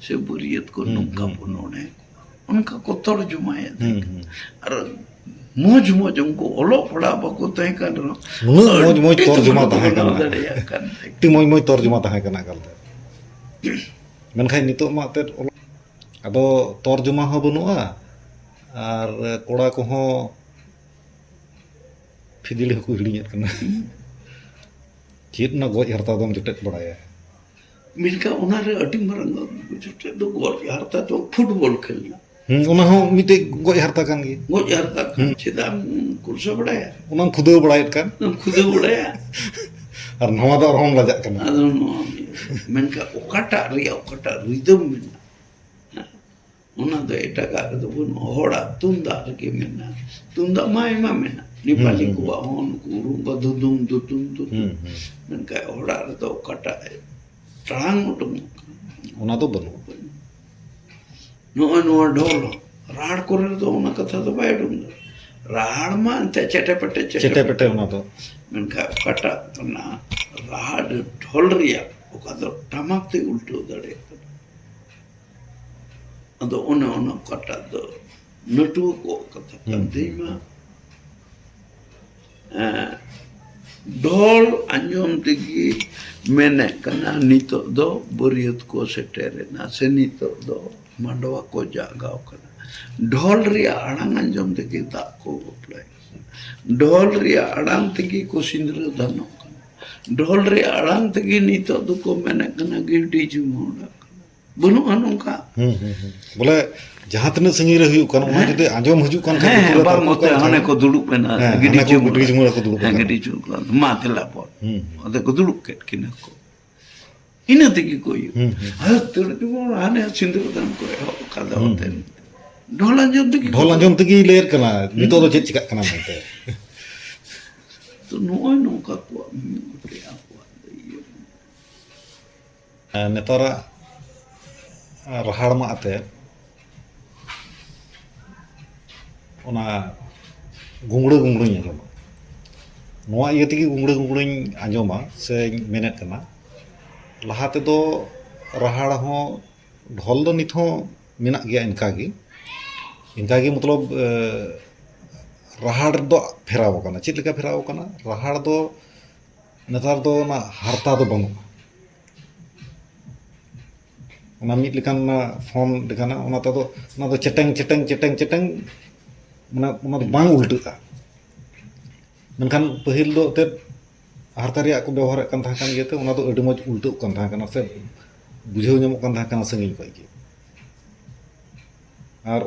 ᱥᱮ ᱵᱟᱹᱨᱭᱟᱹᱛ ᱠᱚ ᱦᱩᱸ, ᱱᱚᱝᱠᱟ ᱦᱩᱸ, ᱵᱚᱱ ᱦᱩᱸ᱾ ᱚᱱᱮ ᱚᱱᱠᱟ ᱠᱚ ᱛᱚᱨᱡᱚᱢᱟᱭᱮᱫ ᱛᱟᱦᱮᱸ ᱦᱩᱸ, ᱠᱟᱱᱟ᱾ ᱦᱩᱸ᱾ ᱟᱨ ᱢᱚᱡᱽ ᱢᱚᱡᱽ ᱩᱱᱠᱩ ᱚᱞᱚᱜ ᱯᱟᱲᱦᱟᱜ ᱵᱟᱠᱚ ᱛᱟᱦᱮᱸ ᱠᱟᱱ ᱨᱮᱦᱚᱸ ᱱᱩᱱᱟᱹᱜ ᱢᱚᱡᱽ ᱢᱚᱡᱽ ᱟᱹᱰᱤ ᱛᱚᱨᱡᱚᱢᱟ ᱛᱩᱠᱟᱹ ᱠᱚ ᱛᱟᱦᱮᱸ ᱵᱮᱱᱟᱣ ᱠᱟᱱᱟ᱾ ᱫᱟᱲᱮᱭᱟᱜ ᱠᱟᱱ ᱛᱟᱦᱮᱸ ᱟᱹᱰᱤ ᱢᱚᱡᱽ ᱢᱚᱡᱽ ᱛᱚᱨᱡᱚᱢᱟ ᱛᱟᱦᱮᱸ ᱠᱟᱱᱟ ᱮᱠᱟᱞᱛᱮ᱾ ᱢᱮᱱᱠᱷᱟᱱ ᱱᱤᱛᱚᱜ ᱢᱟ ᱮᱱᱛᱮᱫ ᱚᱞᱚᱜ, ᱟᱫᱚ ᱛᱚᱨᱡᱚᱢᱟ ᱦᱚᱸ ᱵᱟᱹᱱᱩᱜᱼᱟ, ᱟᱨ ᱠᱚᱲᱟ ᱠᱚᱦᱚᱸ ᱯᱷᱤᱫᱤᱲ ᱦᱚᱸᱠᱚ ᱦᱤᱲᱤᱧᱮᱫ ᱠᱟᱱᱟ᱾ ᱪᱮᱫ ᱚᱱᱟ ᱜᱚᱡ ᱦᱟᱨᱛᱟ ᱫᱚᱢ ᱡᱚᱴᱮᱫ ᱵᱟᱲᱟᱭᱟ? ᱢᱮᱱᱠᱷᱟᱱ ᱚᱱᱟᱨᱮ ᱟᱹᱰᱤ ᱢᱟᱨᱟᱝ ᱡᱚᱴᱮᱫ ᱫᱚ ᱜᱚᱡ ᱦᱟᱨᱛᱟ ᱫᱚ ᱯᱷᱩᱴᱵᱚᱞ ᱠᱷᱮᱞ ᱨᱮᱱᱟᱜ᱾ ᱦᱩᱸ, ᱚᱱᱟ ᱦᱚᱸ ᱢᱤᱫᱴᱮᱡ ᱜᱚᱡ ᱦᱟᱨᱛᱟ ᱠᱟᱱ ᱜᱮᱭᱟ᱾ ᱜᱚᱡ ᱦᱟᱨᱛᱟ ᱠᱟᱱ, ᱦᱩᱸ᱾ ᱪᱮᱫᱟᱜ ᱮᱢ ᱠᱩᱲᱥᱟᱹ ᱵᱟᱲᱟᱭᱟ? ᱚᱱᱟᱢ ᱠᱷᱩᱫᱟᱹᱣ ᱵᱟᱲᱟᱭᱮᱫ ᱠᱟᱱ᱾ ᱚᱱᱟᱢ ᱠᱷᱩᱫᱟᱹᱣ ᱵᱟᱲᱟᱭᱟ᱾ ᱟᱨ ᱱᱚᱣᱟ ᱫᱚ ᱟᱨᱦᱚᱸᱢ ᱞᱟᱡᱟᱜ ᱠᱟᱱᱟ᱾ ᱟᱫᱚ ᱱᱚᱣᱟ ᱜᱮ᱾ ᱢᱮᱱᱠᱷᱟᱱ ᱚᱠᱟᱴᱟᱜ ᱨᱮᱭᱟᱜ ᱚᱠᱟᱴᱟᱜ ᱨᱤᱫᱟᱹᱢ ᱢᱮᱱᱟᱜᱼᱟ, ᱚᱱᱟ ᱫᱚ ᱮᱴᱟᱜᱟᱜ ᱨᱮᱫᱚ ᱵᱟᱹᱱᱩᱜᱼᱟ, ᱦᱚᱲᱟᱜ ᱛᱩᱢᱫᱟᱜ ᱨᱮᱜᱮ ᱢᱮᱱᱟᱜᱼᱟ᱾ ᱛᱩᱢᱫᱟᱜ ᱢᱟ ᱟᱭᱢᱟ ᱢᱮᱱᱟᱜᱼᱟ, ᱱᱮᱯᱟᱞᱤ ᱦᱩᱸ, ᱦᱩᱸ᱾ ᱠᱚᱣᱟᱜ ᱦᱚᱸ, ᱱᱩᱠᱩ ᱨᱩᱢᱵᱟ ᱫᱩᱫᱩᱢ ᱫᱩᱫᱩᱢ ᱫᱩᱫᱩᱢ᱾ ᱦᱩᱸ, ᱦᱩᱸ᱾ ᱢᱮᱱᱠᱷᱟᱱ ᱦᱚᱲᱟᱜ ᱨᱮᱫᱚ ᱚᱠᱟᱴᱟᱜ ᱮ ᱴᱟᱲᱟᱝ ᱩᱰᱩᱝᱚᱜ ᱠᱟᱱᱟ? ᱚᱱᱟ ᱫᱚ ᱵᱟᱹᱱᱩᱜᱼᱟ᱾ ᱱᱚᱜᱼᱚᱭ ᱱᱚᱣᱟ ᱰᱷᱚᱞ ᱦᱚᱸ ᱨᱟᱦᱟᱲ ᱠᱚᱨᱮ ᱫᱚ ᱚᱱᱟ ᱠᱟᱛᱷᱟ ᱫᱚ ᱵᱟᱭ ᱩᱰᱩᱝ ᱫᱟᱲᱮᱭᱟᱜᱼᱟ᱾ ᱨᱟᱦᱟᱲ ᱢᱟ ᱮᱱᱛᱮ ᱪᱮᱴᱮ ᱯᱮᱴᱮ, ᱪᱮᱴᱮ ᱪᱮᱴᱮ ᱯᱮᱴᱮ ᱯᱮᱴᱮ᱾ ᱚᱱᱟ ᱫᱚ᱾ ᱢᱮᱱᱠᱷᱟᱱ ᱚᱠᱟᱴᱟᱜ ᱚᱱᱟ ᱨᱟᱦᱟᱲ ᱰᱷᱚᱞ ᱨᱮᱭᱟᱜ ᱚᱠᱟ ᱫᱚ ᱴᱟᱢᱟᱠ ᱛᱮ ᱩᱞᱴᱟᱹᱣ ᱫᱟᱲᱮᱭᱟᱜ ᱠᱟᱱᱟ᱾ ᱟᱫᱚ ᱚᱱᱮ ᱚᱱᱟ ᱚᱠᱟᱴᱟᱜ ᱫᱚ ᱱᱟᱹᱴᱩᱣᱟᱹ ᱠᱚᱣᱟᱜ ᱠᱟᱛᱷᱟ ᱠᱟᱱ ᱦᱩᱸ᱾ ᱛᱤᱧ ᱢᱟ᱾ ᱮᱸ, ᱰᱷᱚᱞ ᱟᱸᱡᱚᱢ ᱛᱮᱜᱮ ᱢᱮᱱᱮᱫ ᱠᱟᱱᱟ, ᱱᱤᱛᱚᱜ ᱫᱚ ᱵᱟᱹᱨᱭᱟᱹᱛ ᱠᱚ ᱥᱮᱴᱮᱨᱮᱱᱟ, ᱥᱮ ᱱᱤᱛᱚᱜ ᱫᱚ ᱢᱟᱰᱣᱟ ᱠᱚ ᱡᱟᱜᱟᱣ ᱠᱟᱱᱟ᱾ ᱰᱷᱚᱞ ᱨᱮᱭᱟᱜ ᱟᱲᱟᱝ ᱟᱸᱡᱚᱢ ᱛᱮᱜᱮ ᱫᱟᱜ ᱠᱚ ᱵᱟᱯᱞᱟᱭ ᱠᱟᱱᱟ᱾ ᱰᱷᱚᱞ ᱨᱮᱭᱟᱜ ᱟᱲᱟᱝ ᱛᱮᱜᱮ ᱠᱚ ᱥᱤᱸᱫᱽᱨᱟᱹ ᱫᱟᱱᱚᱜ ᱠᱟᱱᱟ᱾ ᱰᱷᱚᱞ ᱨᱮᱭᱟᱜ ᱟᱲᱟᱝ ᱛᱮᱜᱮ ᱱᱤᱛᱚᱜ ᱫᱚᱠᱚ ᱢᱮᱱᱮᱫ ᱠᱟᱱᱟ, ᱜᱤᱰᱤ ᱡᱩᱢᱟᱹᱲᱟ ᱠᱟᱱᱟ᱾ ᱵᱟᱹᱱᱩᱜᱼᱟ ᱱᱚᱝᱠᱟ᱾ ᱦᱩᱸ, ᱦᱩᱸ, ᱦᱩᱸ᱾ ᱵᱚᱞᱮ ᱡᱟᱦᱟᱸ ᱛᱤᱱᱟᱹᱜ ᱥᱟᱺᱜᱤᱧ ᱨᱮ ᱦᱩᱭᱩᱜ ᱠᱟᱱ, ᱚᱱᱟ ᱦᱮᱸ᱾ ᱡᱩᱫᱤ ᱟᱸᱡᱚᱢ ᱦᱤᱡᱩᱜ ᱠᱟᱱ ᱠᱷᱟᱱ, ᱦᱮᱸ, ᱞᱩᱛᱩᱨ ᱨᱮ ᱵᱟᱝ ᱛᱟᱨᱠᱚᱜ ᱚᱛᱮ ᱠᱟᱱ ᱦᱟᱱᱮ ᱠᱷᱟᱱ, ᱠᱚ ᱫᱩᱲᱩᱵ ᱮᱱᱟ, ᱦᱮᱸ, ᱜᱤᱰᱤ ᱦᱟᱱᱮ ᱠᱚ ᱡᱩᱢᱟᱹᱲᱟ᱾ ᱜᱤᱰᱤ ᱡᱩᱢᱟᱹᱲᱟ ᱠᱚ ᱫᱩᱲᱩᱵ ᱦᱮᱸ, ᱠᱟᱱᱟ᱾ ᱜᱤᱰᱤ ᱡᱩᱢᱟᱹᱲᱟ᱾ ᱢᱟ ᱫᱮᱞᱟ ᱵᱚᱱ᱾ ᱦᱩᱸ, ᱦᱩᱸ᱾ ᱟᱫᱚ ᱠᱚ ᱫᱩᱲᱩᱵ ᱠᱮᱫ ᱠᱤᱱᱟ ᱠᱚ᱾ ᱤᱱᱟᱹ ᱛᱮᱜᱮ ᱠᱚ ᱤᱭᱟᱹ᱾ ᱦᱩᱸ, ᱦᱩᱸ᱾ ᱟᱨ ᱛᱟᱹᱲ ᱡᱩᱢᱟᱹᱲᱟ ᱦᱟᱱᱮ ᱥᱤᱸᱫᱩᱨ ᱫᱟᱱ ᱠᱚ ᱮᱦᱚᱵ ᱟᱠᱟᱫᱟ ᱦᱩᱸ, ᱚᱛᱮ᱾ ᱦᱩᱸ᱾ ᱰᱷᱚᱞ ᱟᱸᱡᱚᱢ ᱛᱮᱜᱮ ᱰᱷᱚᱞ ᱠᱚ ᱟᱸᱡᱚᱢ ᱛᱮᱜᱮᱭ ᱞᱟᱹᱭᱮᱫ ᱠᱟᱱᱟ, ᱱᱤᱛᱚᱜ ᱫᱚ ᱦᱩᱸ᱾ ᱪᱮᱫ ᱪᱤᱠᱟᱜ ᱠᱟᱱᱟ ᱢᱮᱱᱛᱮ᱾ ᱛᱚ ᱱᱚᱜᱼᱚᱭ ᱱᱚᱝᱠᱟ ᱠᱚᱣᱟᱜ ᱢᱤᱫ ᱜᱚᱴᱮᱡ ᱟᱵᱚᱣᱟᱜ ᱫᱚ ᱤᱭᱟᱹ᱾ ᱱᱮᱛᱟᱨᱟᱜ ᱨᱟᱦᱟᱲ ᱢᱟ ᱟᱛᱮ ᱚᱱᱟ ᱜᱩᱝᱲᱟᱹ ᱜᱩᱝᱲᱟᱹᱧ ᱟᱸᱡᱚᱢᱟ᱾ ᱱᱚᱣᱟ ᱤᱭᱟᱹ ᱛᱮᱜᱮ ᱜᱩᱝᱲᱟᱹ ᱜᱩᱝᱲᱟᱹᱧ ᱟᱸᱡᱚᱢᱟ ᱥᱮᱧ ᱢᱮᱱᱮᱫ ᱠᱟᱱᱟ, ᱞᱟᱦᱟ ᱛᱮᱫᱚ ᱨᱟᱦᱟᱲ ᱦᱚᱸ, ᱰᱷᱚᱞ ᱫᱚ ᱱᱤᱛ ᱦᱚᱸ ᱢᱮᱱᱟᱜ ᱜᱮᱭᱟ ᱤᱱᱠᱟᱜᱮ, ᱤᱱᱠᱟᱜᱮ ᱢᱚᱛᱞᱚᱵ, ᱮ, ᱨᱟᱦᱟᱲ ᱫᱚ ᱯᱷᱮᱨᱟᱣ ᱟᱠᱟᱱᱟ᱾ ᱪᱮᱫ ᱞᱮᱠᱟ ᱯᱷᱮᱨᱟᱣ ᱟᱠᱟᱱᱟ? ᱨᱟᱦᱟᱲ ᱫᱚ ᱱᱮᱛᱟᱨ ᱫᱚ ᱚᱱᱟ ᱦᱟᱨᱛᱟ ᱫᱚ ᱵᱟᱹᱱᱩᱜᱼᱟ᱾ ᱚᱱᱟ ᱢᱤᱫ ᱞᱮᱠᱟᱱ ᱚᱱᱟ ᱯᱷᱳᱱ ᱞᱮᱠᱟᱱᱟᱜ, ᱚᱱᱟ ᱛᱮᱫᱚ, ᱚᱱᱟ ᱫᱚ ᱪᱮᱴᱮᱝ, ᱪᱮᱴᱮᱝ, ᱪᱮᱴᱮᱝ, ᱪᱮᱴᱮᱝ, ᱢᱟᱱᱮ ᱚᱱᱟ ᱫᱚ ᱵᱟᱝ ᱩᱞᱴᱟᱹᱜᱼᱟ᱾ ᱢᱮᱱᱠᱷᱟᱱ ᱯᱟᱹᱦᱤᱞ ᱫᱚ ᱮᱱᱛᱮᱫ ᱦᱟᱨᱛᱟ ᱨᱮᱭᱟᱜ ᱠᱚ ᱵᱮᱵᱚᱦᱟᱨᱮᱫ ᱠᱟᱱ ᱛᱟᱦᱮᱸ ᱠᱟᱱ ᱜᱮᱛᱮ, ᱚᱱᱟ ᱫᱚ ᱟᱹᱰᱤ ᱢᱚᱡᱽ ᱩᱞᱴᱟᱹᱜ ᱠᱟᱱ ᱛᱟᱦᱮᱸ ᱠᱟᱱᱟ ᱥᱮ ᱵᱩᱡᱷᱟᱹᱣ ᱧᱟᱢᱚᱜ ᱠᱟᱱ ᱛᱟᱦᱮᱸ ᱠᱟᱱᱟ ᱥᱟᱺᱜᱤᱧ ᱠᱷᱚᱡ ᱜᱮ᱾ ᱟᱨ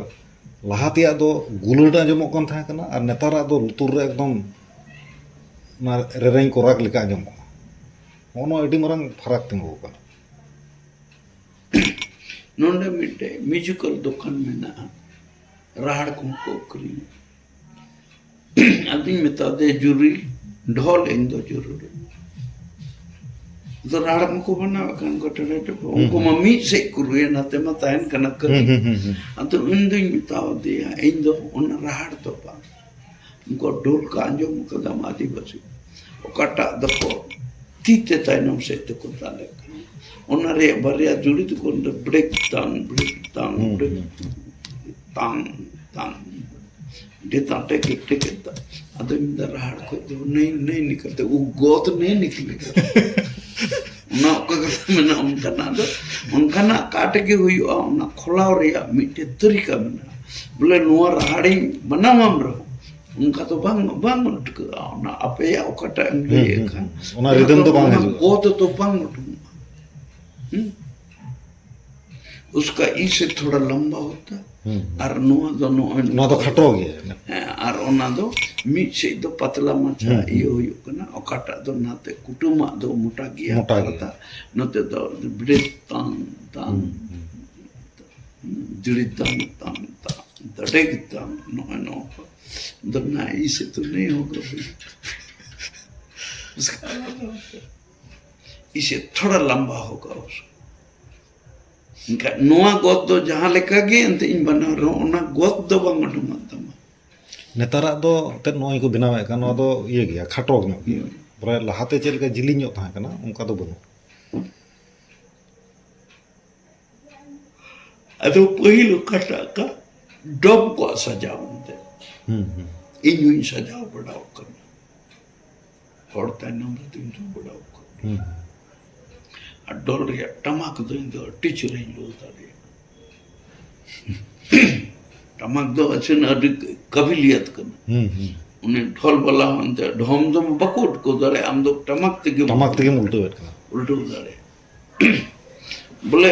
ᱞᱟᱦᱟ ᱛᱮᱭᱟᱜ ᱫᱚ ᱜᱩᱞᱟᱹᱴ ᱟᱸᱡᱚᱢᱚᱜ ᱠᱟᱱ ᱛᱟᱦᱮᱸ ᱠᱟᱱᱟ, ᱟᱨ ᱱᱮᱛᱟᱨᱟᱜ ᱫᱚ ᱞᱩᱛᱩᱨ ᱨᱮ ᱮᱠᱫᱚᱢ ᱚᱱᱟ ᱨᱮᱨᱮᱧ ᱠᱚ ᱨᱟᱜᱽ ᱞᱮᱠᱟ ᱟᱸᱡᱚᱢᱚᱜᱼᱟ᱾ ᱦᱚᱸᱜᱼᱚ ᱱᱚᱣᱟ ᱟᱹᱰᱤ ᱢᱟᱨᱟᱝ ᱯᱷᱟᱨᱟᱠ ᱛᱤᱸᱜᱩ ᱟᱠᱟᱱᱟ᱾ ᱱᱚᱰᱮ ᱢᱤᱫᱴᱮᱡ ᱢᱤᱭᱩᱡᱤᱠᱟᱞ ᱫᱚᱠᱟᱱ ᱢᱮᱱᱟᱜᱼᱟ, ᱨᱟᱦᱟᱲ ᱠᱚᱦᱚᱸ ᱠᱚ ᱟᱹᱠᱷᱨᱤᱧᱟ᱾ ᱟᱫᱚᱧ ᱢᱮᱛᱟ ᱫᱮᱭᱟ, "ᱡᱩᱨᱤ ᱰᱷᱚᱞ ᱤᱧ ᱫᱚ ᱡᱟᱹᱨᱩᱲ ᱤᱧ᱾" ᱟᱫᱚ ᱨᱟᱦᱟᱲ ᱢᱟᱠᱚ ᱵᱮᱱᱟᱣᱮᱫ ᱠᱟᱱ ᱠᱚ ᱴᱮᱰᱮ ᱴᱮᱰᱮ᱾ ᱦᱩᱸ, ᱩᱱᱠᱩ ᱢᱟ ᱦᱩᱸ᱾ ᱢᱤᱫ ᱥᱮᱫ ᱠᱚ ᱨᱩᱭᱟ, ᱱᱟᱛᱮ ᱢᱟ ᱛᱟᱦᱮᱱ ᱠᱟᱱᱟ ᱠᱟᱹᱨᱤ᱾ ᱦᱩᱸ, ᱦᱩᱸ, ᱦᱩᱸ, ᱦᱩᱸ᱾ ᱟᱫᱚ ᱤᱧ ᱫᱩᱧ ᱢᱮᱛᱟ ᱫᱮᱭᱟ, "ᱤᱧ ᱫᱚ ᱚᱱᱟ ᱨᱟᱦᱟᱲ ᱫᱚ ᱵᱟᱝ, ᱩᱱᱠᱩ ᱰᱷᱚᱞ ᱠᱚ ᱟᱸᱡᱚᱢ ᱠᱟᱫᱟᱢ ᱟᱹᱫᱤᱵᱟᱹᱥᱤ, ᱚᱠᱟᱴᱟᱜ ᱫᱚᱠᱚ ᱛᱤ ᱛᱮ ᱛᱟᱭᱱᱚᱢ ᱥᱮᱫ ᱛᱮᱠᱚ ᱫᱟᱞᱮᱫ ᱠᱟᱱᱟ᱾ ᱚᱱᱟ ᱨᱮᱭᱟᱜ ᱵᱟᱨᱭᱟ ᱡᱩᱲᱤ ᱫᱚᱠᱚ ᱚᱸᱰᱮ ᱵᱨᱮᱠ ᱛᱟᱝ, ᱵᱨᱮᱠ ᱛᱟᱝ, ᱦᱩᱸ, ᱵᱨᱮᱠ ᱦᱩᱸ, ᱦᱩᱸ᱾ ᱛᱟᱝ, ᱛᱟᱝ᱾ ᱰᱮᱛᱟ ᱴᱮᱠᱮ, ᱴᱮᱠᱮ ᱛᱟ᱾ ᱟᱫᱚᱧ ᱢᱮᱱᱫᱟ, ᱨᱟᱦᱟᱲ ᱠᱷᱚᱡ ᱫᱚ ᱱᱟᱹᱭ, ᱱᱟᱹᱭ ᱱᱤᱠᱟᱞᱛᱮ, ᱩ ᱜᱚᱫ ᱱᱟᱹᱭ ᱱᱤᱠᱞᱮ᱾ ᱚᱱᱟ ᱚᱠᱟ ᱠᱟᱛᱷᱟ ᱢᱮᱱᱟᱜᱼᱟ, ᱚᱱᱠᱟᱱᱟᱜ ᱫᱚ, ᱚᱱᱠᱟᱱᱟᱜ ᱠᱟᱴ ᱜᱮ ᱦᱩᱭᱩᱜᱼᱟ, ᱚᱱᱟ ᱠᱷᱚᱞᱟᱣ ᱨᱮᱭᱟᱜ ᱢᱤᱫᱴᱮᱡ ᱛᱟᱹᱨᱤᱠᱟ ᱢᱮᱱᱟᱜᱼᱟ᱾ ᱵᱚᱞᱮ, ᱱᱚᱣᱟ ᱨᱟᱦᱟᱲᱤᱧ ᱵᱮᱱᱟᱣᱟᱢ ᱨᱮᱦᱚᱸ, ᱚᱱᱠᱟ ᱫᱚ ᱵᱟᱝ, ᱵᱟᱝ ᱴᱷᱤᱠᱟᱹᱜᱼᱟ᱾ ᱚᱱᱟ ᱟᱯᱮᱭᱟᱜ ᱚᱠᱟᱴᱟᱜ ᱮᱢ ᱦᱩᱸ, ᱞᱟᱹᱭᱮᱫ ᱦᱩᱸ, ᱠᱟᱱ, ᱦᱩᱸ᱾ ᱚᱱᱟ ᱚᱱᱟ ᱨᱤᱫᱚᱢ ᱫᱚ ᱫᱚ ᱵᱟᱝ ᱚᱱᱟ ᱦᱤᱡᱩᱜᱼᱟ᱾ ᱜᱚᱫ ᱫᱚ ᱵᱟᱝ ᱩᱰᱩᱝᱚᱜᱼᱟ᱾ ᱦᱩᱸ? उसका इसे थोड़ा लंबा होता है, ᱦᱩᱸ, ᱦᱩᱸ᱾ ᱟᱨ ᱱᱚᱣᱟ ᱫᱚ ᱱᱚᱜᱼᱚᱭ ᱱᱚᱣᱟ ᱫᱚ ᱱᱚᱝᱠᱟ᱾ ᱠᱷᱟᱴᱚ ᱜᱮᱭᱟ᱾ ᱦᱮᱸ, ᱟᱨ ᱚᱱᱟ ᱫᱚ ᱢᱤᱫ ᱥᱮᱫ ᱫᱚ ᱯᱟᱛᱞᱟ ᱢᱟᱪᱷᱟ ᱦᱩᱸ, ᱦᱩᱸ᱾ ᱤᱭᱟᱹ ᱦᱩᱭᱩᱜ ᱠᱟᱱᱟ, ᱚᱠᱟᱴᱟᱜ ᱫᱚ ᱱᱟᱛᱮ ᱠᱩᱴᱟᱹᱢᱟᱜ ᱫᱚ ᱢᱚᱴᱟ ᱜᱮᱭᱟ, ᱢᱚᱴᱟ ᱟᱨ ᱜᱮᱭᱟ᱾ ᱫᱟ-, ᱱᱚᱛᱮ ᱫᱚ ᱵᱨᱮᱠ ᱛᱟᱝ, ᱛᱟᱝ, ᱦᱩᱸ, ᱦᱩᱸ᱾ ᱡᱩᱲᱤ ᱛᱟᱝ, ᱛᱟᱝ, ᱛᱟᱝ, ᱫᱟᱰᱮ ᱜᱮ ᱛᱟᱝ, ᱱᱚᱜᱼᱚᱭ ᱱᱚᱣᱟ ᱠᱚ᱾ ᱫᱚ ᱱᱟ ᱤᱥᱮ ᱛᱚ ᱱᱟᱹᱭ ᱦᱳᱜᱟ ᱵᱷᱟᱭ᱾ ᱩᱥᱠᱟ ᱟᱞᱟᱫᱟ ᱦᱳᱜᱟ᱾ ᱤᱥᱮ ᱛᱷᱚᱲᱟ ᱞᱟᱢᱵᱟ ᱦᱳᱜᱟ ᱩᱥᱠᱟ᱾ ᱮᱱᱠᱷᱟᱱ ᱱᱚᱣᱟ ᱜᱚᱫ ᱫᱚ ᱡᱟᱦᱟᱸ ᱞᱮᱠᱟ ᱜᱮ ᱮᱱᱛᱮ ᱤᱧ ᱵᱟᱱᱟᱣ ᱨᱮᱦᱚᱸ, ᱚᱱᱟ ᱜᱚᱫ ᱫᱚ ᱵᱟᱝ ᱩᱰᱩᱝᱚᱜ ᱛᱟᱢᱟ᱾ ᱱᱮᱛᱟᱨᱟᱜ ᱫᱚ ᱮᱱᱛᱮᱫ ᱱᱚᱜᱼᱚᱭ ᱠᱚ ᱵᱮᱱᱟᱣᱮᱫ ᱠᱟᱱ, ᱱᱚᱣᱟ ᱫᱚ ᱤᱭᱟᱹ ᱜᱮᱭᱟ, ᱠᱷᱟᱴᱚ ᱧᱚᱜ ᱜᱮᱭᱟ᱾ ᱦᱩᱸ᱾ ᱯᱨᱟᱭ ᱞᱟᱦᱟᱛᱮ ᱪᱮᱫ ᱞᱮᱠᱟ ᱡᱤᱞᱤᱧ ᱧᱚᱜ ᱛᱟᱦᱮᱸ ᱠᱟᱱᱟ, ᱚᱱᱠᱟ ᱫᱚ ᱵᱟᱹᱱᱩᱜ᱾ ᱟᱫᱚ ᱯᱟᱹᱦᱤᱞ ᱚᱠᱟᱴᱟᱜ ᱠᱟ ᱰᱚᱢ ᱠᱚ ᱥᱟᱡᱟᱣ ᱮᱱᱛᱮ᱾ ᱦᱩᱸ, ᱦᱩᱸ᱾ ᱤᱧ ᱦᱚᱸᱧ ᱥᱟᱡᱟᱣ ᱵᱟᱲᱟᱣ ᱠᱟᱱᱟ᱾ ᱦᱚᱲ ᱛᱟᱭᱱᱚᱢ ᱨᱮ ᱛᱤᱸᱜᱩ ᱵᱟᱲᱟᱣ ᱠᱟᱱᱟ᱾ ᱦᱩᱸ᱾ ᱟᱨ ᱰᱷᱚᱞ ᱨᱮᱭᱟᱜ ᱴᱟᱢᱟᱠ ᱫᱚ ᱤᱧ ᱫᱚ ᱟᱹᱰᱤ ᱪᱮᱦᱨᱟᱧ ᱞᱩ ᱫᱟᱲᱮᱭᱟᱜᱼᱟ᱾ ᱴᱟᱢᱟᱠ ᱫᱚ ᱟᱪᱪᱷᱟ ᱟᱹᱰᱤ ᱠᱟᱵᱤᱞᱤᱭᱟᱛ ᱠᱟᱱᱟ᱾ ᱦᱩᱸ, ᱦᱩᱸ᱾ ᱩᱱᱤ ᱰᱷᱚᱞ ᱵᱟᱞᱟ ᱦᱚᱸ ᱮᱱᱛᱮ ᱰᱷᱚᱢ ᱫᱚ ᱵᱟᱠᱚ ᱩᱴᱠᱟᱹᱣ ᱫᱟᱲᱮᱭᱟᱜᱼᱟ, ᱟᱢ ᱫᱚ ᱴᱟᱢᱟᱠ ᱛᱮᱜᱮᱢ ᱴᱟᱢᱟᱠ ᱛᱮᱜᱮᱢ ᱩᱞᱴᱟᱹᱣᱮᱫ ᱠᱟᱱᱟ᱾ ᱩᱞᱴᱟᱹᱣ ᱫᱟᱲᱮᱭᱟᱜᱼᱟ᱾ ᱵᱚᱞᱮ,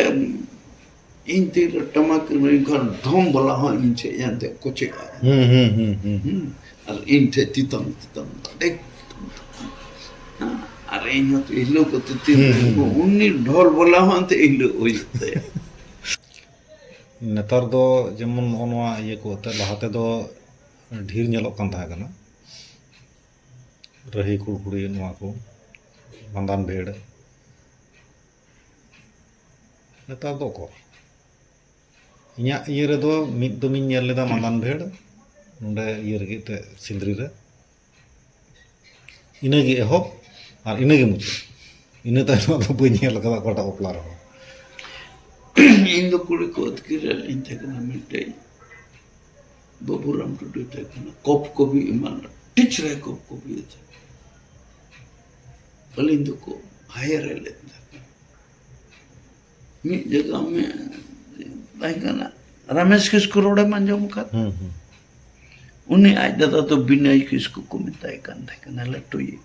ᱤᱧ ᱛᱤ ᱨᱮ ᱴᱟᱢᱟᱠ ᱮᱱᱠᱷᱟᱱ ᱰᱷᱚᱢ ᱵᱟᱞᱟ ᱦᱚᱸ ᱤᱧ ᱴᱷᱮᱡ ᱮᱱᱛᱮ ᱠᱚᱪᱮᱜᱼᱟ᱾ ᱦᱩᱸ, ᱦᱩᱸ, ᱦᱩᱸ, ᱦᱩᱸ᱾ ᱦᱩᱸ, ᱟᱨ ᱤᱧ ᱴᱷᱮᱡ ᱛᱤᱛᱟᱢ, ᱛᱤᱛᱟᱢ, ᱟᱹᱰᱤ ᱛᱤᱛᱟᱢ᱾ ᱦᱮᱸ, ᱟᱨ ᱤᱧ ᱦᱚᱸ ᱦᱤᱞᱟᱹᱣ ᱠᱟᱛᱮ ᱛᱤ ᱦᱩᱸ, ᱨᱮ ᱦᱩᱸ, ᱦᱩᱸ᱾ ᱩᱱᱤ ᱰᱷᱚᱞ ᱵᱟᱞᱟ ᱦᱚᱸ ᱮᱱᱛᱮ ᱦᱤᱞᱟᱹᱣ ᱦᱩᱭᱩᱜ ᱛᱟᱭᱟ᱾ ᱱᱮᱛᱟᱨ ᱫᱚ ᱡᱮᱢᱚᱱ ᱱᱚᱜᱼᱚ ᱱᱚᱣᱟ ᱤᱭᱟᱹ ᱠᱚ ᱮᱱᱛᱮ ᱞᱟᱦᱟ ᱛᱮᱫᱚ ᱰᱷᱮᱨ ᱧᱮᱞᱚᱜ ᱠᱟᱱ ᱛᱟᱦᱮᱸ ᱠᱟᱱᱟ᱾ ᱨᱟᱹᱦᱤ ᱠᱷᱩᱲᱠᱷᱩᱲᱤ ᱱᱚᱣᱟ ᱠᱚ, ᱵᱟᱸᱫᱟᱱ ᱵᱷᱮᱲ᱾ ᱱᱮᱛᱟᱨ ᱫᱚ ᱚᱠᱚᱨ? ᱤᱧᱟᱹᱜ ᱤᱭᱟᱹ ᱨᱮᱫᱚ ᱢᱤᱫ ᱫᱚᱢᱤᱧ ᱧᱮᱞ ᱞᱮᱫᱟ ᱢᱟᱸᱫᱟᱱ ᱵᱷᱮᱲ, ᱱᱚᱰᱮ ᱤᱭᱟᱹ ᱨᱮᱜᱮ ᱮᱱᱛᱮᱫ ᱥᱤᱸᱫᱽᱨᱤ ᱨᱮ᱾ ᱤᱱᱟᱹᱜᱮ ᱮᱦᱚᱵ, ᱟᱨ ᱤᱱᱟᱹᱜᱮ ᱢᱩᱪᱟᱹᱫ᱾ ᱤᱱᱟᱹ ᱛᱟᱭᱱᱚᱢ ᱫᱚ ᱵᱟᱹᱧ ᱧᱮᱞ ᱟᱠᱟᱫᱟ ᱚᱠᱟᱴᱟᱜ ᱵᱟᱯᱞᱟ ᱨᱮᱦᱚᱸ᱾ ᱤᱧ ᱫᱚ ᱠᱩᱲᱤ ᱠᱚ ᱟᱹᱛᱠᱤᱨ ᱨᱮ ᱤᱧ ᱛᱟᱦᱮᱸ ᱠᱟᱱᱟ ᱢᱤᱫᱴᱮᱡ᱾ ᱵᱟᱹᱵᱩᱨᱟᱢ ᱴᱩᱰᱩᱭ ᱛᱟᱦᱮᱸ ᱠᱟᱱᱟ, ᱠᱚᱯ ᱠᱚᱵᱤ ᱮᱢᱟᱱ, ᱟᱹᱰᱤ ᱪᱮᱦᱨᱟᱭ ᱠᱚᱯ ᱠᱚᱵᱤᱭᱮᱫ ᱛᱟᱦᱮᱸ ᱠᱟᱱᱟ᱾ ᱟᱹᱞᱤᱧ ᱫᱚᱠᱚ hire ᱞᱮᱫ ᱛᱟᱦᱮᱸ ᱠᱟᱱᱟ᱾ ᱢᱤᱫ ᱡᱟᱭᱜᱟ ᱢᱮ-, ᱛᱟᱦᱮᱸ ᱠᱟᱱᱟ, ᱨᱟᱢᱮᱥ ᱠᱤᱥᱠᱩ ᱨᱚᱲᱮᱢ ᱟᱸᱡᱚᱢ ᱟᱠᱟᱫ? ᱦᱩᱸ, ᱦᱩᱸ᱾ ᱩᱱᱤ ᱟᱡ ᱫᱟᱫᱟ ᱫᱚ ᱵᱤᱱᱚᱭ ᱠᱤᱥᱠᱩ ᱠᱚ ᱢᱮᱛᱟᱭ ᱠᱟᱱ ᱛᱟᱦᱮᱸ ᱠᱟᱱᱟ, ᱞᱟᱹᱴᱩᱭᱤᱡ᱾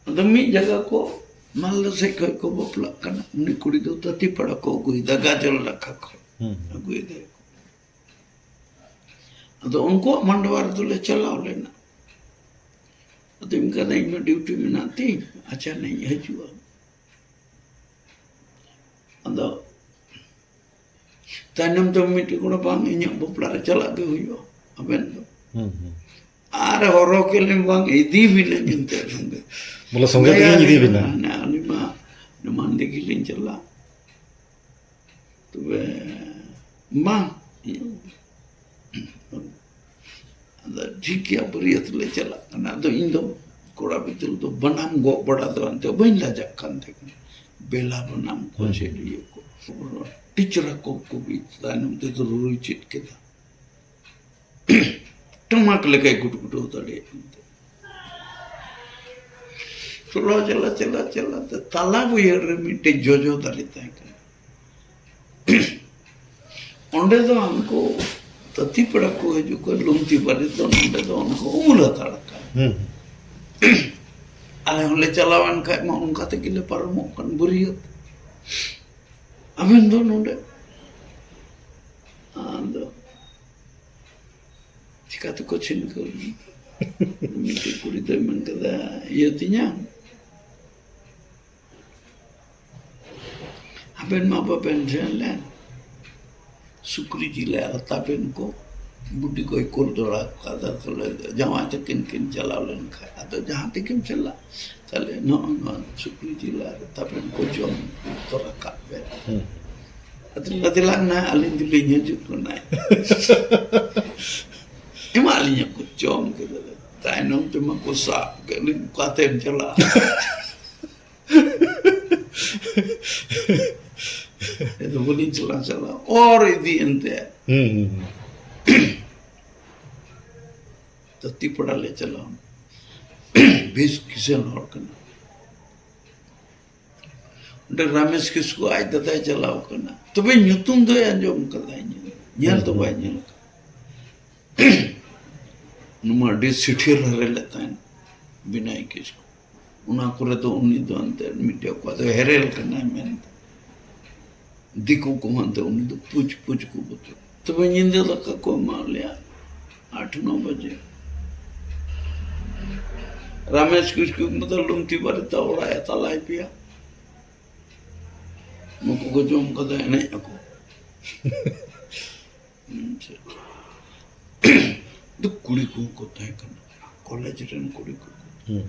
ᱟᱫᱚ ᱢᱤᱫ ᱡᱟᱭᱜᱟ ᱠᱚ ᱢᱟᱞᱫᱟ ᱥᱮᱫ ᱠᱷᱚᱡ ᱠᱚ ᱵᱟᱯᱞᱟᱜ ᱠᱟᱱᱟ᱾ ᱩᱱᱤ ᱠᱩᱲᱤ ᱫᱚ ᱛᱟᱹᱛᱤᱯᱟᱲᱟ ᱠᱚ ᱟᱹᱜᱩᱭᱮᱫᱟ, ᱜᱟᱡᱚᱞ ᱱᱟᱠᱷᱟ ᱠᱷᱚᱡ ᱦᱩᱸ, ᱦᱩᱸ᱾ ᱟᱹᱜᱩᱭᱮᱫᱟ᱾ ᱟᱫᱚ ᱩᱱᱠᱩᱣᱟᱜ ᱢᱟᱰᱣᱟ ᱨᱮᱫᱚ ᱞᱮ ᱪᱟᱞᱟᱣ ᱞᱮᱱᱟ᱾ ᱟᱫᱚ ᱤᱧ ᱠᱟᱫᱟ, ᱤᱧ ᱢᱟ ᱰᱤᱭᱩᱴᱤ ᱢᱮᱱᱟᱜ ᱛᱤᱧ, ᱟᱪᱪᱷᱟ, ᱱᱟᱧ ᱦᱤᱡᱩᱜᱼᱟ᱾ ᱟᱫᱚ ᱛᱟᱭᱱᱚᱢ ᱛᱮ ᱢᱤᱫᱴᱮᱡ ᱠᱚᱲᱟ, "ᱵᱟᱝ, ᱤᱧᱟᱹᱜ ᱵᱟᱯᱞᱟ ᱨᱮ ᱪᱟᱞᱟᱜ ᱜᱮ ᱦᱩᱭᱩᱜᱼᱟ ᱟᱵᱮᱱ ᱫᱚ᱾" ᱦᱩᱸ, ᱦᱩᱸ᱾ ᱟᱨ ᱦᱚᱨᱦᱚ ᱠᱮᱫ ᱞᱤᱧ, "ᱵᱟᱝ, ᱤᱫᱤ ᱵᱤᱱᱟᱹᱧ ᱮᱱᱛᱮ ᱥᱚᱸᱜᱮ᱾ ᱵᱚᱞᱮ ᱥᱚᱸᱜᱮ ᱛᱮᱜᱮᱧ ᱤᱫᱤ ᱵᱤᱱᱟ᱾ ᱦᱟᱱᱮ ᱟᱹᱞᱤᱧ ᱢᱟ ᱱᱚᱣᱟ ᱢᱟᱱᱰᱤ ᱜᱮᱞᱤᱧ ᱪᱟᱞᱟᱜ᱾ ᱛᱚᱵᱮ ᱵᱟᱝ, ᱤᱭᱟᱹ, ᱟᱫᱚ ᱴᱷᱤᱠ ᱜᱮᱭᱟ, ᱵᱟᱹᱨᱭᱟᱹᱛ ᱞᱮ ᱪᱟᱞᱟᱜ ᱠᱟᱱᱟ᱾ ᱟᱫᱚ ᱤᱧ ᱫᱚ ᱠᱚᱲᱟ ᱵᱤᱫᱟᱹᱞ ᱫᱚ ᱵᱟᱱᱟᱢ ᱜᱚᱜ ᱵᱟᱲᱟ ᱫᱚ ᱮᱱᱛᱮ ᱵᱟᱹᱧ ᱞᱟᱡᱟᱜ ᱠᱟᱱ ᱛᱟᱦᱮᱸ ᱠᱟᱱᱟ᱾ ᱵᱮᱞᱟ ᱵᱟᱱᱟᱢ ᱠᱚ ᱦᱩᱸ᱾ ᱪᱮᱫ ᱤᱭᱟᱹ ᱠᱚ᱾ ᱴᱤᱪᱨᱟ ᱠᱚ ᱠᱚ ᱵᱤ ᱛᱟᱭᱱᱚᱢ ᱛᱮᱫᱚ ᱨᱩᱨᱩᱭ ᱪᱮᱫ ᱠᱮᱫᱟ᱾ ᱴᱟᱢᱟᱠ ᱞᱮᱠᱟᱭ ᱜᱩᱴᱜᱩᱴᱟᱹᱣ ᱫᱟᱲᱮᱭᱟᱜ ᱠᱟᱱ ᱛᱟᱦᱮᱸ᱾ ᱪᱚᱞᱚ, ᱪᱟᱞᱟ, ᱪᱟᱞᱟ, ᱪᱟᱞᱟ ᱛᱮ ᱛᱟᱞᱟ ᱵᱟᱹᱭᱦᱟᱹᱲ ᱨᱮ ᱢᱤᱫᱴᱮᱡ ᱡᱚᱡᱚ ᱫᱟᱨᱮ ᱛᱟᱦᱮᱸ ᱠᱟᱱᱟ᱾ ᱚᱸᱰᱮ ᱫᱚ ᱦᱟᱱᱠᱩ ᱛᱟᱹᱛᱤ ᱯᱮᱲᱟ ᱠᱚ ᱦᱤᱡᱩᱜ ᱠᱟᱱ, ᱞᱩᱝᱛᱤ ᱵᱟᱨᱮᱛ ᱫᱚ ᱱᱚᱸᱰᱮ ᱫᱚ ᱩᱱᱠᱩ ᱩᱢᱩᱞ ᱦᱟᱛᱟᱲ ᱠᱟᱱ᱾ ᱦᱩᱸ᱾ ᱟᱞᱮ ᱦᱚᱸᱞᱮ ᱪᱟᱞᱟᱣᱮᱱ ᱠᱷᱟᱡ ᱢᱟ ᱚᱱᱠᱟ ᱛᱮᱜᱮ ᱞᱮ ᱯᱟᱨᱚᱢᱚᱜ ᱠᱟᱱ ᱵᱟᱹᱨᱭᱟᱹᱛ᱾ ᱟᱵᱮᱱ ᱫᱚ ᱱᱚᱸᱰᱮ? ᱟᱫᱚ ᱪᱤᱠᱟ ᱛᱮᱠᱚ ᱪᱷᱤᱱᱠᱟᱹᱣ ᱞᱮᱱᱟ? ᱢᱤᱫᱴᱮᱡ ᱠᱩᱲᱤ ᱫᱚᱭ ᱢᱮᱱ ᱠᱮᱫᱟ, "ᱤᱭᱟᱹ ᱛᱤᱧᱟ, ᱟᱵᱮᱱ ᱢᱟ ᱵᱟᱵᱮᱱ ᱥᱮᱱ ᱞᱮᱱ, ᱥᱩᱠᱨᱤ ᱡᱤᱞ ᱟᱨ ᱛᱟᱵᱮᱱ ᱠᱚ ᱵᱩᱰᱤ ᱜᱚᱭ ᱠᱩᱞ ᱫᱚᱲᱟ ᱠᱟᱫᱟ, ᱛᱟᱦᱞᱮ ᱡᱟᱶᱟᱭ ᱛᱟᱹᱠᱤᱱ ᱠᱤᱱ ᱪᱟᱞᱟᱣ ᱞᱮᱱ ᱠᱷᱟᱡ, ᱟᱫᱚ ᱡᱟᱦᱟᱸ ᱛᱮᱜᱮᱢ ᱪᱟᱞᱟᱜ, ᱛᱟᱦᱞᱮ ᱱᱚᱜᱼᱚᱭ ᱱᱚᱣᱟ ᱥᱩᱠᱨᱤ ᱡᱤᱞ ᱟᱨ ᱛᱟᱵᱮᱱ ᱠᱚ ᱡᱚᱢ ᱛᱚᱨᱟ ᱠᱟᱜ ᱵᱮᱱ᱾" ᱦᱩᱸ᱾ ᱟᱫᱚ ᱞᱟᱫᱮ ᱞᱟᱝ ᱱᱟ, ᱟᱹᱞᱤᱧ ᱫᱚᱞᱤᱧ ᱦᱤᱡᱩᱜ ᱠᱟᱱᱟ᱾ ᱮᱢᱟᱜ ᱞᱤᱧᱟ ᱠᱚ, ᱡᱚᱢ ᱠᱮᱫᱟᱞᱮ᱾ ᱛᱟᱭᱱᱚᱢ ᱛᱮᱢᱟ ᱠᱚ ᱥᱟᱵ ᱠᱮᱫ ᱞᱤᱧ, "ᱚᱠᱟᱛᱮᱢ ᱪᱟᱞᱟᱜᱼᱟ?" ᱟᱫᱚ ᱵᱟᱹᱞᱤᱧ ᱪᱟᱞᱟᱜᱼᱟ, ᱪᱟᱞᱟᱜ ᱚᱨ ᱤᱫᱤ ᱮᱱᱛᱮ᱾ ᱦᱩᱸ, ᱦᱩᱸ, ᱦᱩᱸ᱾ ᱛᱟᱹᱛᱤᱯᱟᱲᱟ ᱞᱮ ᱪᱟᱞᱟᱣ ᱮᱱᱟ᱾ ᱵᱮᱥ ᱠᱤᱥᱟᱹᱬ ᱦᱚᱲ ᱠᱟᱱᱟ᱾ ᱚᱸᱰᱮ ᱨᱟᱢᱮᱥ ᱠᱤᱥᱠᱩ ᱟᱡ ᱫᱟᱫᱟᱭ ᱪᱟᱞᱟᱣ ᱠᱟᱱᱟ, ᱛᱚᱵᱮ ᱧᱩᱛᱩᱢ ᱫᱚᱭ ᱟᱸᱡᱚᱢ ᱠᱟᱫᱟ, ᱧᱮᱞ, ᱧᱮᱞ ᱫᱚ ᱵᱟᱭ ᱧᱮᱞ ᱠᱟᱫᱟ᱾ ᱱᱚᱣᱟ ᱟᱹᱰᱤ ᱥᱤᱴᱷᱤ ᱞᱟᱦᱟᱨᱮ ᱞᱮ ᱛᱟᱦᱮᱱ, ᱵᱤᱱᱚᱭ ᱠᱤᱥᱠᱩ᱾ ᱚᱱᱟ ᱠᱚᱨᱮ ᱫᱚ ᱩᱱᱤ ᱫᱚ ᱮᱱᱛᱮᱫ ᱢᱤᱫᱴᱮᱡ ᱚᱠᱟ ᱫᱚ ᱦᱮᱨᱮᱞ ᱠᱟᱱᱟᱭ ᱢᱮᱱᱛᱮ᱾ ᱫᱤᱠᱩ ᱠᱚ ᱢᱮᱱᱛᱮ ᱩᱱᱤ ᱫᱚ ᱯᱩᱪ ᱯᱩᱪ ᱠᱚ ᱵᱚᱛᱚᱨ᱾ ᱛᱚᱵᱮ ᱧᱤᱫᱟᱹ ᱫᱟᱠᱟ ᱠᱚ ᱮᱢᱟᱜ ᱞᱮᱭᱟ ᱟᱴ ᱱᱚ ᱵᱟᱡᱮ᱾ ᱨᱟᱢᱮᱥ ᱠᱤᱥᱠᱩ ᱢᱮᱛᱟ ᱞᱩᱢᱛᱤ ᱵᱟᱨᱮᱛᱟ ᱚᱲᱟᱜ ᱮ ᱛᱟᱞᱟᱭ ᱯᱮᱭᱟ᱾ ᱱᱩᱠᱩ ᱠᱚ ᱡᱚᱢ ᱠᱟᱫᱟ, ᱮᱱᱮᱡ ᱟᱠᱚ᱾ ᱫᱚ ᱠᱩᱲᱤ ᱠᱚᱦᱚᱸ ᱠᱚ ᱛᱟᱦᱮᱸ ᱠᱟᱱᱟ, ᱠᱚᱞᱮᱡᱽ ᱨᱮᱱ ᱠᱩᱲᱤ ᱠᱚ᱾ ᱦᱩᱸ᱾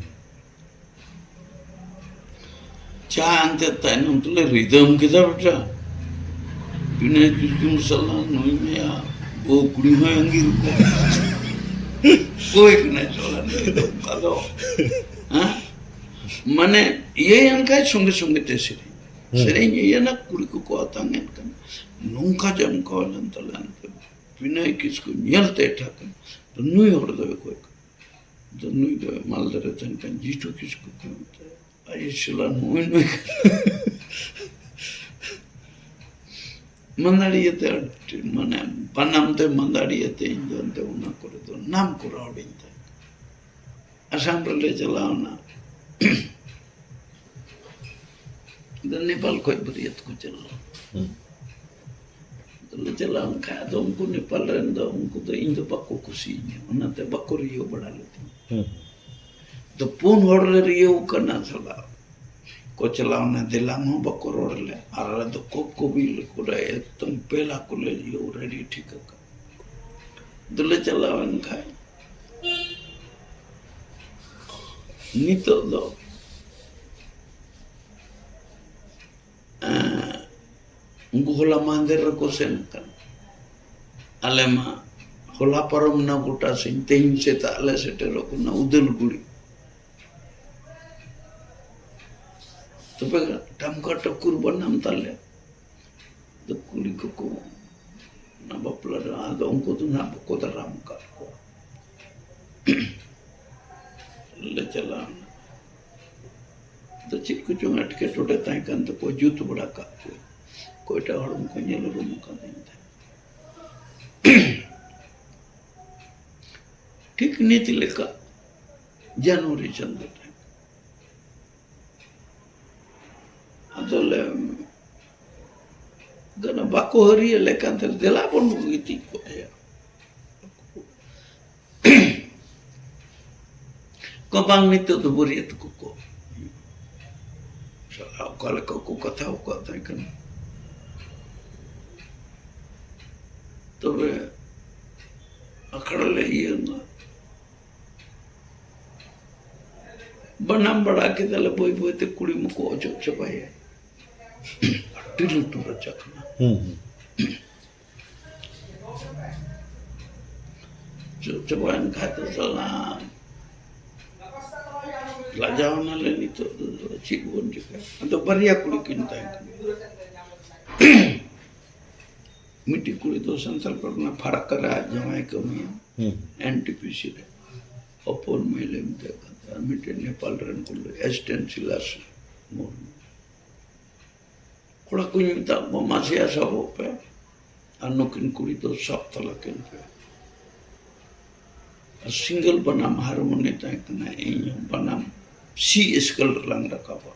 ᱪᱟ ᱮᱱᱛᱮ ᱛᱟᱭᱱᱚᱢ ᱛᱮᱞᱮ ᱨᱤᱫᱟᱹᱢ ᱠᱮᱫᱟ ᱵᱮᱴᱟ᱾ ᱵᱤᱱᱚᱭ ᱠᱤᱥᱠᱩ ᱥᱟᱞᱟ ᱱᱩᱭ ᱢᱮᱭᱟ, ᱜᱚ ᱠᱩᱲᱤ ᱦᱚᱸᱭ ᱟᱸᱜᱤᱨ ᱠᱚᱣᱟ᱾ ᱚᱠᱚᱭ ᱠᱟᱱᱟᱭ ᱥᱟᱞᱟ ᱱᱩᱭ ᱫᱚ ᱚᱱᱠᱟ ᱫᱚ? ᱦᱮᱸ? ᱢᱟᱱᱮ, ᱤᱭᱟᱹᱭᱮᱱ ᱠᱷᱟᱡ ᱥᱚᱸᱜᱮ ᱥᱚᱸᱜᱮ ᱛᱮ ᱥᱮᱨᱮᱧ᱾ ᱦᱩᱸ᱾ ᱥᱮᱨᱮᱧ ᱤᱭᱟᱹᱭᱮᱱᱟ, ᱠᱩᱲᱤ ᱠᱚᱠᱚ ᱟᱛᱟᱝ ᱮᱱ ᱠᱟᱱᱟ᱾ ᱱᱚᱝᱠᱟ ᱡᱚᱢᱠᱟᱣ ᱞᱮᱱ ᱛᱟᱞᱮ ᱮᱱᱛᱮ᱾ ᱵᱤᱱᱚᱭ ᱠᱤᱥᱠᱩ ᱧᱮᱞ ᱛᱮ ᱮᱴᱟᱜ ᱠᱟᱱᱟ᱾ ᱱᱩᱭ ᱦᱚᱲ ᱫᱚᱭ ᱚᱠᱚᱭ ᱠᱟᱱᱟ? ᱫᱚ ᱱᱩᱭ ᱫᱚ ᱢᱟᱞᱫᱟ ᱨᱮ ᱛᱟᱦᱮᱱ ᱠᱟᱱ ᱡᱤᱴᱩ ᱠᱤᱥᱠᱩ ᱠᱚ ᱢᱮᱛᱟᱭᱟ᱾ ᱟᱭ ᱥᱟᱞᱟ ᱱᱩᱭ ᱱᱩᱭ ᱠᱟᱱᱟ᱾ ᱢᱟᱱᱫᱟᱲᱤᱭᱟᱹ ᱛᱮ ᱟᱹᱰᱤ, ᱢᱟᱱᱮ, ᱵᱟᱱᱟᱢ ᱛᱮ ᱢᱟᱱᱫᱟᱲᱤᱭᱟᱹ ᱛᱮ ᱤᱧ ᱫᱚ ᱮᱱᱛᱮ ᱚᱱᱟ ᱠᱚᱨᱮ ᱫᱚ ᱱᱟᱢ ᱠᱚᱨᱟ ᱦᱚᱲᱤᱧ ᱛᱟᱦᱮᱸ ᱠᱟᱱᱟ᱾ ᱟᱥᱟᱢ ᱨᱮᱞᱮ ᱪᱟᱞᱟᱣᱱᱟ᱾ ᱟᱫᱚ ᱱᱮᱯᱟᱞ ᱠᱷᱚᱡ ᱵᱟᱹᱨᱭᱟᱹᱛ ᱠᱚ ᱪᱟᱞᱟᱣ᱾ ᱦᱩᱸ᱾ ᱟᱫᱚᱞᱮ ᱪᱟᱞᱟᱣ ᱮᱱ ᱠᱷᱟᱡ, ᱟᱫᱚ ᱩᱱᱠᱩ ᱱᱮᱯᱟᱞ ᱨᱮᱱ ᱫᱚ, ᱩᱱᱠᱩ ᱫᱚ ᱤᱧ ᱫᱚ ᱵᱟᱠᱚ ᱠᱩᱥᱤᱭᱟᱹᱧᱟ, ᱚᱱᱟᱛᱮ ᱵᱟᱠᱚ ᱨᱤᱭᱟᱹᱣ ᱵᱟᱲᱟ ᱞᱮᱫᱤᱧᱟ᱾ ᱦᱩᱸ᱾ ᱟᱫᱚ ᱯᱩᱱ ᱦᱚᱲ ᱞᱮ ᱨᱤᱭᱟᱹᱣ ᱠᱟᱱᱟ ᱥᱟᱞᱟ᱾ ᱠᱚ ᱪᱟᱞᱟᱣᱱᱟ, ᱫᱮᱞᱟᱝ ᱦᱚᱸ ᱵᱟᱠᱚ ᱨᱚᱲ ᱞᱮ, ᱟᱨ ᱟᱞᱮ ᱫᱚ ᱠᱚᱯ ᱠᱚᱵᱤ ᱞᱮ ᱠᱚᱨᱟᱣ, ᱮᱠᱫᱚᱢ ᱯᱮᱞᱟ ᱠᱚᱞᱮ ᱨᱤᱭᱟᱹᱣ ᱨᱮᱰᱤ ᱴᱷᱤᱠ ᱟᱠᱟᱫ᱾ ᱟᱫᱚᱞᱮ ᱪᱟᱞᱟᱣ ᱮᱱ ᱠᱷᱟᱡ, ᱱᱤᱛᱚᱜ ᱫᱚ, ᱮᱸ, ᱩᱱᱠᱩ ᱦᱚᱞᱟ ᱢᱟᱦᱫᱮᱨ ᱨᱮᱠᱚ ᱥᱮᱱ ᱟᱠᱟᱱᱟ᱾ ᱟᱞᱮ ᱢᱟ ᱦᱚᱞᱟ ᱯᱟᱨᱚᱢ ᱮᱱᱟ ᱜᱚᱴᱟ ᱥᱤᱧ, ᱛᱮᱦᱮᱧ ᱥᱮᱛᱟᱜ ᱞᱮ ᱥᱮᱴᱮᱨᱚᱜ ᱠᱟᱱᱟ ᱩᱫᱟᱹᱞᱜᱩᱲᱤ᱾ ᱛᱚᱵᱮ ᱴᱟᱢᱠᱟ ᱴᱟᱹᱠᱩᱨ ᱵᱟᱱᱟᱢ ᱛᱟᱞᱮ᱾ ᱟᱫᱚ ᱠᱩᱲᱤ ᱠᱚᱠᱚ ᱚᱱᱟ ᱵᱟᱯᱞᱟ ᱨᱮ, ᱟᱫᱚ ᱩᱱᱠᱩ ᱫᱚ ᱱᱟᱦᱟᱜ ᱵᱟᱠᱚ ᱫᱟᱨᱟᱢ ᱟᱠᱟᱫ ᱠᱚᱣᱟ᱾ ᱞᱮ ᱪᱟᱞᱟᱣ ᱮᱱᱟ᱾ ᱟᱫᱚ ᱪᱮᱫ ᱠᱚᱪᱚᱝ ᱮᱴᱠᱮᱴᱚᱬᱮ ᱛᱟᱦᱮᱸ ᱠᱟᱱ ᱛᱟᱠᱚᱣᱟ, ᱡᱩᱛ ᱵᱟᱲᱟ ᱠᱟᱜ ᱠᱚᱣᱟ᱾ ᱚᱠᱚᱭᱴᱟᱜ ᱦᱚᱲ ᱠᱚ ᱧᱮᱞ ᱩᱨᱩᱢ ᱟᱠᱟᱫᱤᱧ ᱛᱟᱦᱮᱸᱫ᱾ ᱴᱷᱤᱠ ᱱᱤᱛ ᱞᱮᱠᱟ ᱡᱟᱱᱩᱣᱟᱨᱤ ᱪᱟᱸᱫᱳ ᱨᱮ᱾ ᱟᱫᱚ ᱞᱮ, ᱜᱟᱱᱟ ᱵᱟᱠᱚ ᱦᱟᱹᱨᱤᱭᱟᱹ ᱞᱮᱠᱟᱱ ᱛᱮ, ᱫᱮᱞᱟ ᱵᱚᱱ ᱜᱤᱛᱤᱡ ᱠᱚᱜ ᱟᱭᱟ᱾ ᱠᱚ ᱵᱟᱝ, ᱱᱤᱛᱚᱜ ᱫᱚ ᱵᱟᱹᱨᱭᱟᱹᱛ ᱠᱚᱠᱚ ᱥᱟᱞᱟ ᱚᱠᱟ ᱞᱮᱠᱟ ᱠᱚ ᱠᱟᱛᱷᱟ ᱟᱠᱟᱫ ᱛᱟᱦᱮᱸ ᱠᱟᱱᱟ᱾ ᱛᱚᱵᱮ ᱟᱠᱷᱲᱟ ᱞᱮ ᱤᱭᱟᱹ ᱮᱱᱟ, ᱵᱟᱱᱟᱢ ᱵᱟᱲᱟ ᱠᱮᱫᱟᱞᱮ, ᱵᱟᱹᱭ ᱵᱟᱹᱭ ᱛᱮ ᱠᱩᱲᱤ ᱢᱟᱠᱚ ᱚᱪᱚᱜ ᱪᱟᱵᱟᱭᱟ᱾ ᱟᱹᱰᱤ ᱞᱟᱹᱴᱩ ᱨᱟᱪᱟ ᱠᱟᱱᱟ᱾ ᱦᱩᱸ, ᱦᱩᱸ᱾ ᱪᱚ-, ᱪᱟᱵᱟᱭᱮᱱ ᱠᱷᱟᱡ ᱫᱚ ᱥᱟᱞᱟ ᱞᱟᱡᱟᱣ ᱱᱟᱞᱮ ᱱᱤᱛᱚᱜ ᱫᱚ ᱪᱮᱫ ᱵᱚᱱ ᱪᱤᱠᱟᱹᱭᱟ? ᱟᱫᱚ ᱵᱟᱨᱭᱟ ᱠᱩᱲᱤ ᱠᱤᱱ ᱛᱟᱦᱮᱸ ᱠᱟᱱᱟ᱾ ᱢᱤᱫᱴᱤᱡ ᱠᱩᱲᱤ ᱫᱚ ᱥᱟᱱᱛᱟᱲ ᱯᱟᱨᱜᱟᱱᱟ ᱯᱷᱟᱨᱟᱠᱠᱟ ᱨᱮ ᱟᱡ ᱡᱟᱶᱟᱭ ᱠᱟᱹᱢᱤᱭᱟ, ᱦᱩᱸ᱾ ᱮᱱ ᱴᱤ ᱯᱤ ᱥᱤ ᱨᱮ᱾ ᱦᱚᱯᱚᱱ ᱢᱟᱹᱭ ᱞᱮ ᱢᱮᱛᱟᱭ ᱠᱟᱱ ᱛᱟᱦᱮᱸᱫ, ᱟᱨ ᱢᱤᱫᱴᱮᱱ ᱱᱮᱯᱟᱞ ᱨᱮᱱ ᱠᱚ ᱞᱟᱹᱭ ᱮᱥᱴᱮᱱ ᱥᱤᱞᱟᱥ ᱢᱩᱨᱢᱩ᱾ ᱠᱚᱲᱟ ᱠᱚᱧ ᱢᱮᱛᱟᱫ ᱠᱚᱣᱟ, "ᱢᱟᱥᱮᱭᱟ ᱥᱟᱵᱚᱜ ᱯᱮ, ᱟᱨ ᱱᱩᱠᱤᱱ ᱠᱩᱲᱤ ᱫᱚ ᱥᱟᱵ ᱛᱟᱞᱟ ᱠᱤᱱ ᱯᱮ᱾" ᱟᱨ ᱥᱤᱝᱜᱮᱞ ᱵᱟᱱᱟᱢ ᱦᱟᱨᱢᱳᱱᱤ ᱛᱟᱦᱮᱸ ᱠᱟᱱᱟ, ᱤᱧ ᱦᱚᱸ ᱵᱟᱱᱟᱢ ᱥᱤ ᱥᱠᱮᱞ ᱨᱮᱞᱟᱝ ᱨᱟᱠᱟᱵᱟ᱾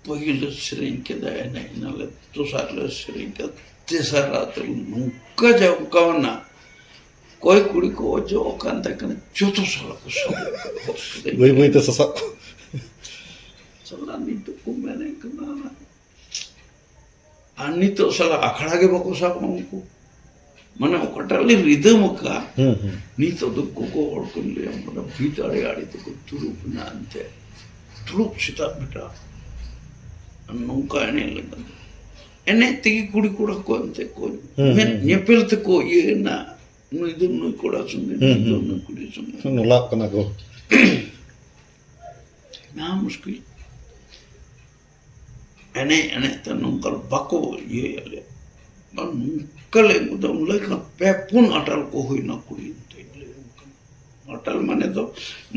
ᱯᱟᱹᱦᱤᱞ ᱞᱮ ᱥᱮᱨᱮᱧ ᱠᱮᱫᱟ, ᱮᱱᱮᱡ ᱮᱱᱟᱞᱮ, ᱫᱚᱥᱟᱨ ᱞᱮ ᱥᱮᱨᱮᱧ ᱠᱮᱫᱟ, ᱛᱮᱥᱟᱨ ᱨᱟᱛ ᱨᱮ ᱱᱚᱝᱠᱟ ᱡᱟᱣᱠᱟᱣᱱᱟ, ᱚᱠᱚᱭ ᱠᱩᱲᱤ ᱠᱚ ᱚᱪᱚᱜ ᱟᱠᱟᱱ ᱛᱟᱦᱮᱸ ᱠᱟᱱᱟ, ᱡᱚᱛᱚ ᱥᱟᱞᱟ ᱠᱚ ᱥᱟᱵ ᱠᱮᱫᱟ᱾ ᱵᱟᱹᱭ ᱵᱟᱹᱭ ᱛᱮ ᱥᱟᱥᱟᱵ ᱠᱚ᱾ ᱥᱟᱞᱟ ᱱᱤᱛᱚᱜ ᱠᱚ ᱢᱮᱱᱮᱫ ᱠᱟᱱᱟ, ᱟᱨ ᱱᱤᱛᱚᱜ ᱥᱟᱞᱟ ᱟᱠᱷᱲᱟ ᱜᱮ ᱵᱟᱠᱚ ᱥᱟᱵᱟ ᱩᱱᱠᱩ᱾ ᱢᱟᱱᱮ ᱚᱠᱟᱴᱟᱜ ᱞᱮ ᱨᱤᱫᱟᱹᱢ ᱟᱠᱟᱫ, ᱦᱩᱸ, ᱦᱩᱸ᱾ ᱱᱤᱛᱚᱜ ᱫᱚ ᱜᱚᱜᱚ ᱦᱚᱲ ᱠᱚᱧ ᱞᱟᱹᱭᱟᱢ ᱠᱟᱱᱟ, ᱵᱷᱤᱛ ᱟᱲᱮ ᱟᱲᱮ ᱛᱮᱠᱚ ᱫᱩᱲᱩᱵ ᱮᱱᱟ ᱮᱱᱛᱮ᱾ ᱫᱩᱲᱩᱵ ᱥᱮᱛᱟᱜ ᱵᱮᱴᱟ᱾ ᱟᱨ ᱱᱚᱝᱠᱟ ᱮᱱᱮᱡ ᱞᱮᱫᱟ᱾ ᱮᱱᱮᱡ ᱛᱮᱜᱮ ᱠᱩᱲᱤ ᱠᱚᱲᱟ ᱠᱚ ᱮᱱᱛᱮ ᱠᱚ ᱦᱩᱸ, ᱢᱮᱫ ᱦᱩᱸ, ᱦᱩᱸ᱾ ᱧᱮᱯᱮᱞ ᱛᱮᱠᱚ ᱤᱭᱟᱹᱭᱮᱱᱟ, ᱱᱩᱭ ᱫᱚ ᱱᱩᱭ ᱠᱚᱲᱟ ᱥᱚᱸᱜᱮ, ᱦᱩᱸ, ᱱᱩᱭ ᱫᱚ ᱦᱩᱸ, ᱱᱩᱭ ᱦᱩᱸ᱾ ᱠᱩᱲᱤ ᱥᱚᱸᱜᱮ᱾ ᱱᱚᱞᱟᱜ ᱠᱟᱱᱟ ᱠᱚ᱾ ᱱᱟ ᱢᱩᱥᱠᱤᱞ᱾ ᱮᱱᱮᱡ ᱮᱱᱮᱡ ᱛᱮ ᱱᱚᱝᱠᱟ ᱵᱟᱠᱚ ᱤᱭᱟᱹᱭᱟ ᱞᱮ᱾ ᱵᱟᱝ, ᱱᱚᱝᱠᱟ ᱞᱮ ᱮᱠᱫᱚᱢ ᱞᱟᱹᱭ ᱠᱷᱟᱱ ᱯᱮ ᱯᱩᱱ ᱟᱴᱟᱞ ᱠᱚ ᱦᱩᱭᱱᱟ ᱠᱩᱲᱤ ᱮᱱᱛᱮ ᱞᱟᱹᱭ ᱟᱢ ᱠᱟᱱᱟ᱾ ᱟᱴᱟᱞ ᱢᱟᱱᱮ ᱫᱚ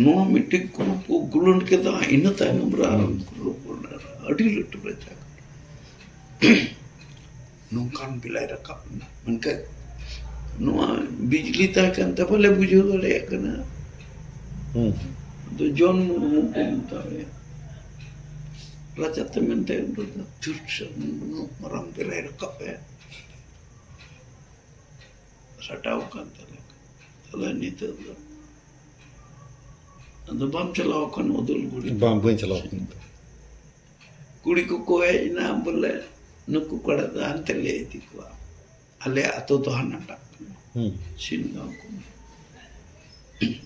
ᱱᱚᱣᱟ ᱢᱤᱫᱴᱤᱡ ᱜᱨᱩᱯ ᱠᱚ ᱜᱩᱞᱟᱹᱱ ᱠᱮᱫᱟ, ᱤᱱᱟᱹ ᱛᱟᱭᱱᱚᱢ ᱨᱮ ᱟᱨᱚ ᱦᱩᱸ᱾ ᱜᱨᱩᱯ ᱠᱚ ᱟᱹᱰᱤ ᱞᱟᱹᱴᱩ ᱨᱟᱪᱟ ᱠᱟᱱᱟ᱾ ᱱᱚᱝᱠᱟᱱ ᱵᱮᱞᱟᱭ ᱨᱟᱠᱟᱵ ᱮᱱᱟ᱾ ᱢᱮᱱᱠᱷᱟᱱ ᱱᱚᱣᱟ ᱵᱤᱡᱽᱞᱤ ᱛᱟᱦᱮᱸ ᱠᱟᱱ ᱛᱮ ᱵᱟᱞᱮ ᱵᱩᱡᱷᱟᱹᱣ ᱫᱟᱲᱮᱭᱟᱜ ᱠᱟᱱᱟ᱾ ᱦᱩᱸ᱾ ᱟᱫᱚ ᱡᱚᱱ ᱢᱩᱨᱢᱩ ᱠᱚ ᱢᱮᱛᱟᱣᱟᱭᱟ᱾ ᱨᱟᱪᱟᱛᱮ ᱢᱮᱱᱛᱮ ᱩᱱᱤ ᱫᱚ ᱛᱷᱤᱨ ᱥᱮ ᱱᱩᱱᱟᱹᱜ ᱢᱟᱨᱟᱝ ᱵᱮᱞᱟᱭ ᱨᱟᱠᱟᱵ ᱮ ᱨᱟᱴᱟᱣ ᱠᱟᱱ ᱛᱟᱞᱮ᱾ ᱛᱟᱦᱞᱮ ᱱᱤᱛᱚᱜ ᱫᱚ ᱟᱫᱚ ᱵᱟᱢ ᱪᱟᱞᱟᱣ ᱠᱟᱱ ᱩᱫᱟᱞᱜᱩᱲᱤ? ᱵᱟᱝ, ᱵᱟᱹᱧ ᱪᱟᱞᱟᱣ ᱠᱟᱱᱟ᱾ ᱠᱩᱲᱤ ᱠᱚᱠᱚ ᱦᱮᱡ ᱮᱱᱟ ᱵᱚᱞᱮ, ᱱᱩᱠᱩ ᱠᱚᱲᱟ ᱫᱚ ᱦᱟᱱᱛᱮ ᱞᱮ ᱤᱫᱤ ᱠᱚᱣᱟ, ᱟᱞᱮ ᱟᱛᱳ ᱫᱚ ᱦᱟᱱᱟᱴᱟᱜ ᱠᱟᱱᱟ, ᱦᱩᱸ᱾ ᱥᱤᱱ ᱜᱟᱶ ᱠᱟᱱᱟ᱾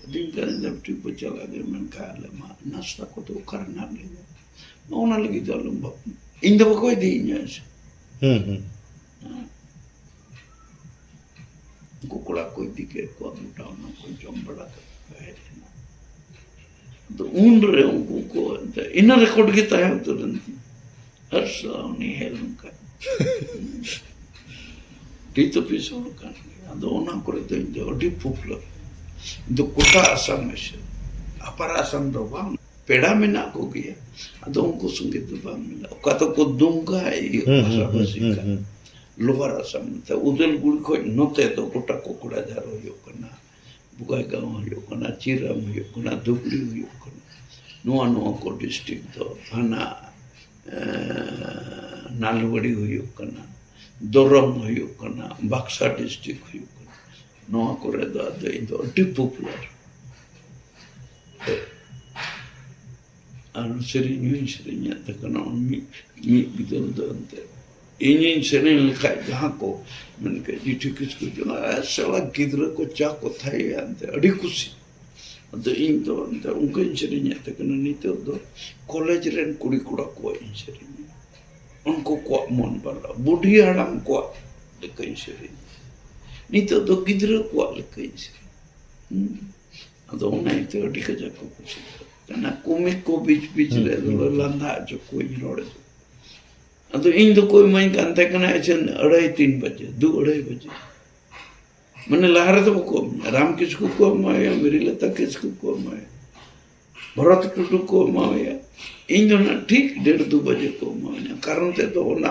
ᱟᱫᱚᱧ ᱢᱮᱛᱟᱭ ᱠᱟᱱᱟ, "ᱡᱟᱵ ᱴᱷᱤᱠ ᱵᱚ ᱪᱟᱞᱟᱜ ᱜᱮ, ᱢᱮᱱᱠᱷᱟᱱ ᱟᱞᱮ ᱢᱟ ᱱᱟᱥᱛᱟ ᱠᱚᱫᱚ ᱚᱠᱟᱨᱮ ᱱᱟᱜ ᱞᱮ ᱧᱟᱢᱟ?" ᱚᱱᱟ ᱞᱟᱹᱜᱤᱫ ᱫᱚ ᱟᱞᱚᱢ ᱵᱷᱟᱵᱽᱱᱟ, ᱤᱧ ᱫᱚ ᱵᱟᱠᱚ ᱤᱫᱤᱭᱤᱧᱟ ᱥᱮ᱾ ᱦᱩᱸ, ᱦᱩᱸ᱾ ᱦᱮᱸ᱾ ᱩᱱᱠᱩ ᱠᱚᱲᱟ ᱠᱚ ᱤᱫᱤ ᱠᱮᱫ ᱠᱚᱣᱟ, ᱢᱚᱴᱟ ᱚᱱᱟ ᱠᱚ ᱡᱚᱢ ᱵᱟᱲᱟ ᱠᱟᱛᱮ ᱠᱚ ᱦᱮᱡ ᱮᱱᱟ᱾ ᱟᱫᱚ ᱩᱱᱨᱮ ᱩᱱᱠᱩ ᱠᱚ ᱮᱱᱛᱮ ᱤᱱᱟᱹ ᱨᱮᱠᱚᱨᱰ ᱜᱮ ᱛᱟᱦᱮᱸ ᱩᱛᱟᱹᱨ ᱮᱱ ᱛᱤᱧᱟ᱾ ᱟᱨ ᱥᱟᱞᱟ ᱩᱱᱤ ᱦᱮᱡ ᱞᱮᱱᱠᱷᱟᱱ ᱰᱤ ᱛᱚᱯᱤᱥ ᱦᱚᱲ ᱠᱟᱱ ᱜᱮᱭᱟ᱾ ᱟᱫᱚ ᱚᱱᱟ ᱠᱚᱨᱮ ᱫᱚ ᱤᱧ ᱫᱚ ᱟᱹᱰᱤ ᱯᱚᱯᱩᱞᱟᱨ᱾ ᱤᱧ ᱫᱚ ᱜᱚᱴᱟ ᱟᱥᱟᱢ ᱢᱮᱥᱮ, ᱟᱯᱟᱨ ᱟᱥᱟᱢ ᱫᱚ ᱵᱟᱝ, ᱯᱮᱲᱟ ᱢᱮᱱᱟᱜ ᱠᱚᱜᱮᱭᱟ᱾ ᱟᱫᱚ ᱩᱱᱠᱩ ᱥᱚᱸᱜᱮ ᱫᱚ ᱵᱟᱝ ᱢᱮᱱᱟᱜ, ᱚᱠᱟ ᱫᱚᱠᱚ ᱫᱩᱢᱠᱟ ᱤᱭᱟᱹ ᱦᱩᱸ, ᱦᱩᱸ, ᱯᱟᱥᱟᱯᱟᱥᱤ ᱦᱩᱸ, ᱠᱟᱱ᱾ ᱦᱩᱸ᱾ ᱞᱳᱣᱟᱨ ᱟᱥᱟᱢ, ᱱᱚᱛᱮ ᱩᱫᱟᱞᱜᱩᱲᱤ ᱠᱷᱚᱡ ᱱᱚᱛᱮ ᱫᱚ ᱜᱚᱴᱟ ᱠᱚᱠᱲᱟᱡᱷᱟᱨ ᱦᱩᱭᱩᱜ ᱠᱟᱱᱟ, ᱵᱚᱜᱟᱭᱜᱟᱸᱣ ᱦᱩᱭᱩᱜ ᱠᱟᱱᱟ, ᱪᱤᱨᱟᱢ ᱦᱩᱭᱩᱜ ᱠᱟᱱᱟ, ᱫᱷᱩᱵᱽᱨᱤ ᱦᱩᱭᱩᱜ ᱠᱟᱱᱟ᱾ ᱱᱚᱣᱟ, ᱱᱚᱣᱟ ᱠᱚ ᱰᱤᱥᱴᱨᱤᱠᱴ ᱫᱚ ᱦᱟᱱᱟ, ᱮᱸ, ᱱᱟᱞᱵᱟᱲᱤ ᱦᱩᱭᱩᱜ ᱠᱟᱱᱟ, ᱫᱚᱨᱚᱝ ᱦᱩᱭᱩᱜ ᱠᱟᱱᱟ, ᱵᱟᱠᱥᱟ ᱰᱤᱥᱴᱨᱤᱠᱴ ᱦᱩᱭᱩᱜ ᱠᱟᱱᱟ᱾ ᱱᱚᱣᱟ ᱠᱚᱨᱮ ᱫᱚ ᱟᱫᱚ ᱤᱧ ᱫᱚ ᱟᱹᱰᱤ ᱯᱚᱯᱩᱞᱟᱨ᱾ ᱟᱨ ᱥᱮᱨᱮᱧ ᱦᱚᱸᱧ ᱥᱮᱨᱮᱧᱮᱫ ᱛᱟᱦᱮᱸ ᱠᱟᱱᱟ᱾ ᱢᱤᱫ, ᱢᱤᱫ ᱵᱤᱫᱟᱹᱞ ᱫᱚ ᱮᱱᱛᱮ ᱤᱧᱤᱧ ᱥᱮᱨᱮᱧ ᱞᱮᱠᱷᱟᱡ ᱡᱟᱦᱟᱸ ᱠᱚ ᱢᱮᱱ ᱠᱮᱫ, "ᱡᱤᱴᱷᱤ ᱠᱤᱥᱠᱩ ᱡᱚᱝᱟ, ᱮ, ᱥᱟᱞᱟ ᱜᱤᱫᱽᱨᱟᱹ ᱠᱚ ᱪᱟ ᱠᱚ ᱛᱷᱟᱭᱟ", ᱮᱱᱛᱮ ᱟᱹᱰᱤ ᱠᱩᱥᱤ᱾ ᱟᱫᱚ ᱤᱧ ᱫᱚ ᱮᱱᱛᱮ ᱚᱱᱠᱟᱧ ᱥᱮᱨᱮᱧᱮᱫ ᱛᱟᱦᱮᱸ ᱠᱟᱱᱟ᱾ ᱱᱤᱛᱚᱜ ᱫᱚ ᱠᱚᱞᱮᱡᱽ ᱨᱮᱱ ᱠᱩᱲᱤ ᱠᱚᱲᱟ ᱠᱚᱣᱟᱜ ᱤᱧ ᱥᱮᱨᱮᱧᱟ᱾ ᱩᱱᱠᱩ ᱠᱚᱣᱟᱜ ᱢᱚᱱ ᱵᱟᱞᱟ, ᱵᱩᱰᱷᱤ ᱦᱟᱲᱟᱢ ᱠᱚᱣᱟᱜ ᱞᱮᱠᱟᱧ ᱥᱮᱨᱮᱧ᱾ ᱱᱤᱛᱚᱜ ᱫᱚ ᱜᱤᱫᱽᱨᱟᱹ ᱠᱚᱣᱟᱜ ᱞᱮᱠᱟᱧ ᱥᱮᱨᱮᱧ᱾ ᱦᱩᱸ᱾ ᱟᱫᱚ ᱚᱱᱟ ᱤᱭᱟᱹᱛᱮ ᱟᱹᱰᱤ ᱠᱟᱡᱟᱠ ᱠᱚ ᱠᱩᱥᱤᱜ ᱠᱟᱱᱟ᱾ ᱠᱚᱢᱤᱠ ᱠᱚ ᱵᱤᱪ ᱵᱤᱪ ᱨᱮ ᱦᱩᱸ, ᱦᱩᱸ, ᱦᱩᱸ᱾ ᱞᱟᱸᱫᱟ ᱦᱚᱪᱚ ᱠᱚᱣᱟᱧ ᱨᱚᱲ ᱮᱫᱟ᱾ ᱟᱫᱚ ᱤᱧ ᱫᱚᱠᱚ ᱮᱢᱟᱹᱧ ᱠᱟᱱ ᱛᱟᱦᱮᱸ ᱠᱟᱱᱟ ᱮᱪᱷᱮᱱ ᱟᱹᱲᱟᱹᱭ ᱛᱤᱱ ᱵᱟᱡᱮ, ᱫᱩ ᱟᱹᱲᱟᱹᱭ ᱵᱟᱡᱮ᱾ ᱢᱟᱱᱮ ᱞᱟᱦᱟ ᱨᱮᱫᱚ ᱵᱟᱠᱚ ᱮᱢᱟᱹᱧᱟ᱾ ᱨᱟᱢ ᱠᱤᱥᱠᱩ ᱠᱚ ᱮᱢᱟᱭᱟ, ᱢᱤᱨᱤᱞᱟᱛᱟ ᱠᱤᱥᱠᱩ ᱠᱚ ᱮᱢᱟᱭᱟ, ᱵᱷᱚᱨᱚᱛ ᱴᱩᱰᱩ ᱠᱚ ᱮᱢᱟᱭᱟ᱾ ᱤᱧ ᱫᱚ ᱱᱟᱜ ᱴᱷᱤᱠ ᱰᱮᱲ ᱫᱩ ᱵᱟᱡᱮ ᱠᱚ ᱮᱢᱟᱹᱧᱟ᱾ ᱠᱟᱨᱚᱱ ᱛᱮᱫᱚ ᱚᱱᱟ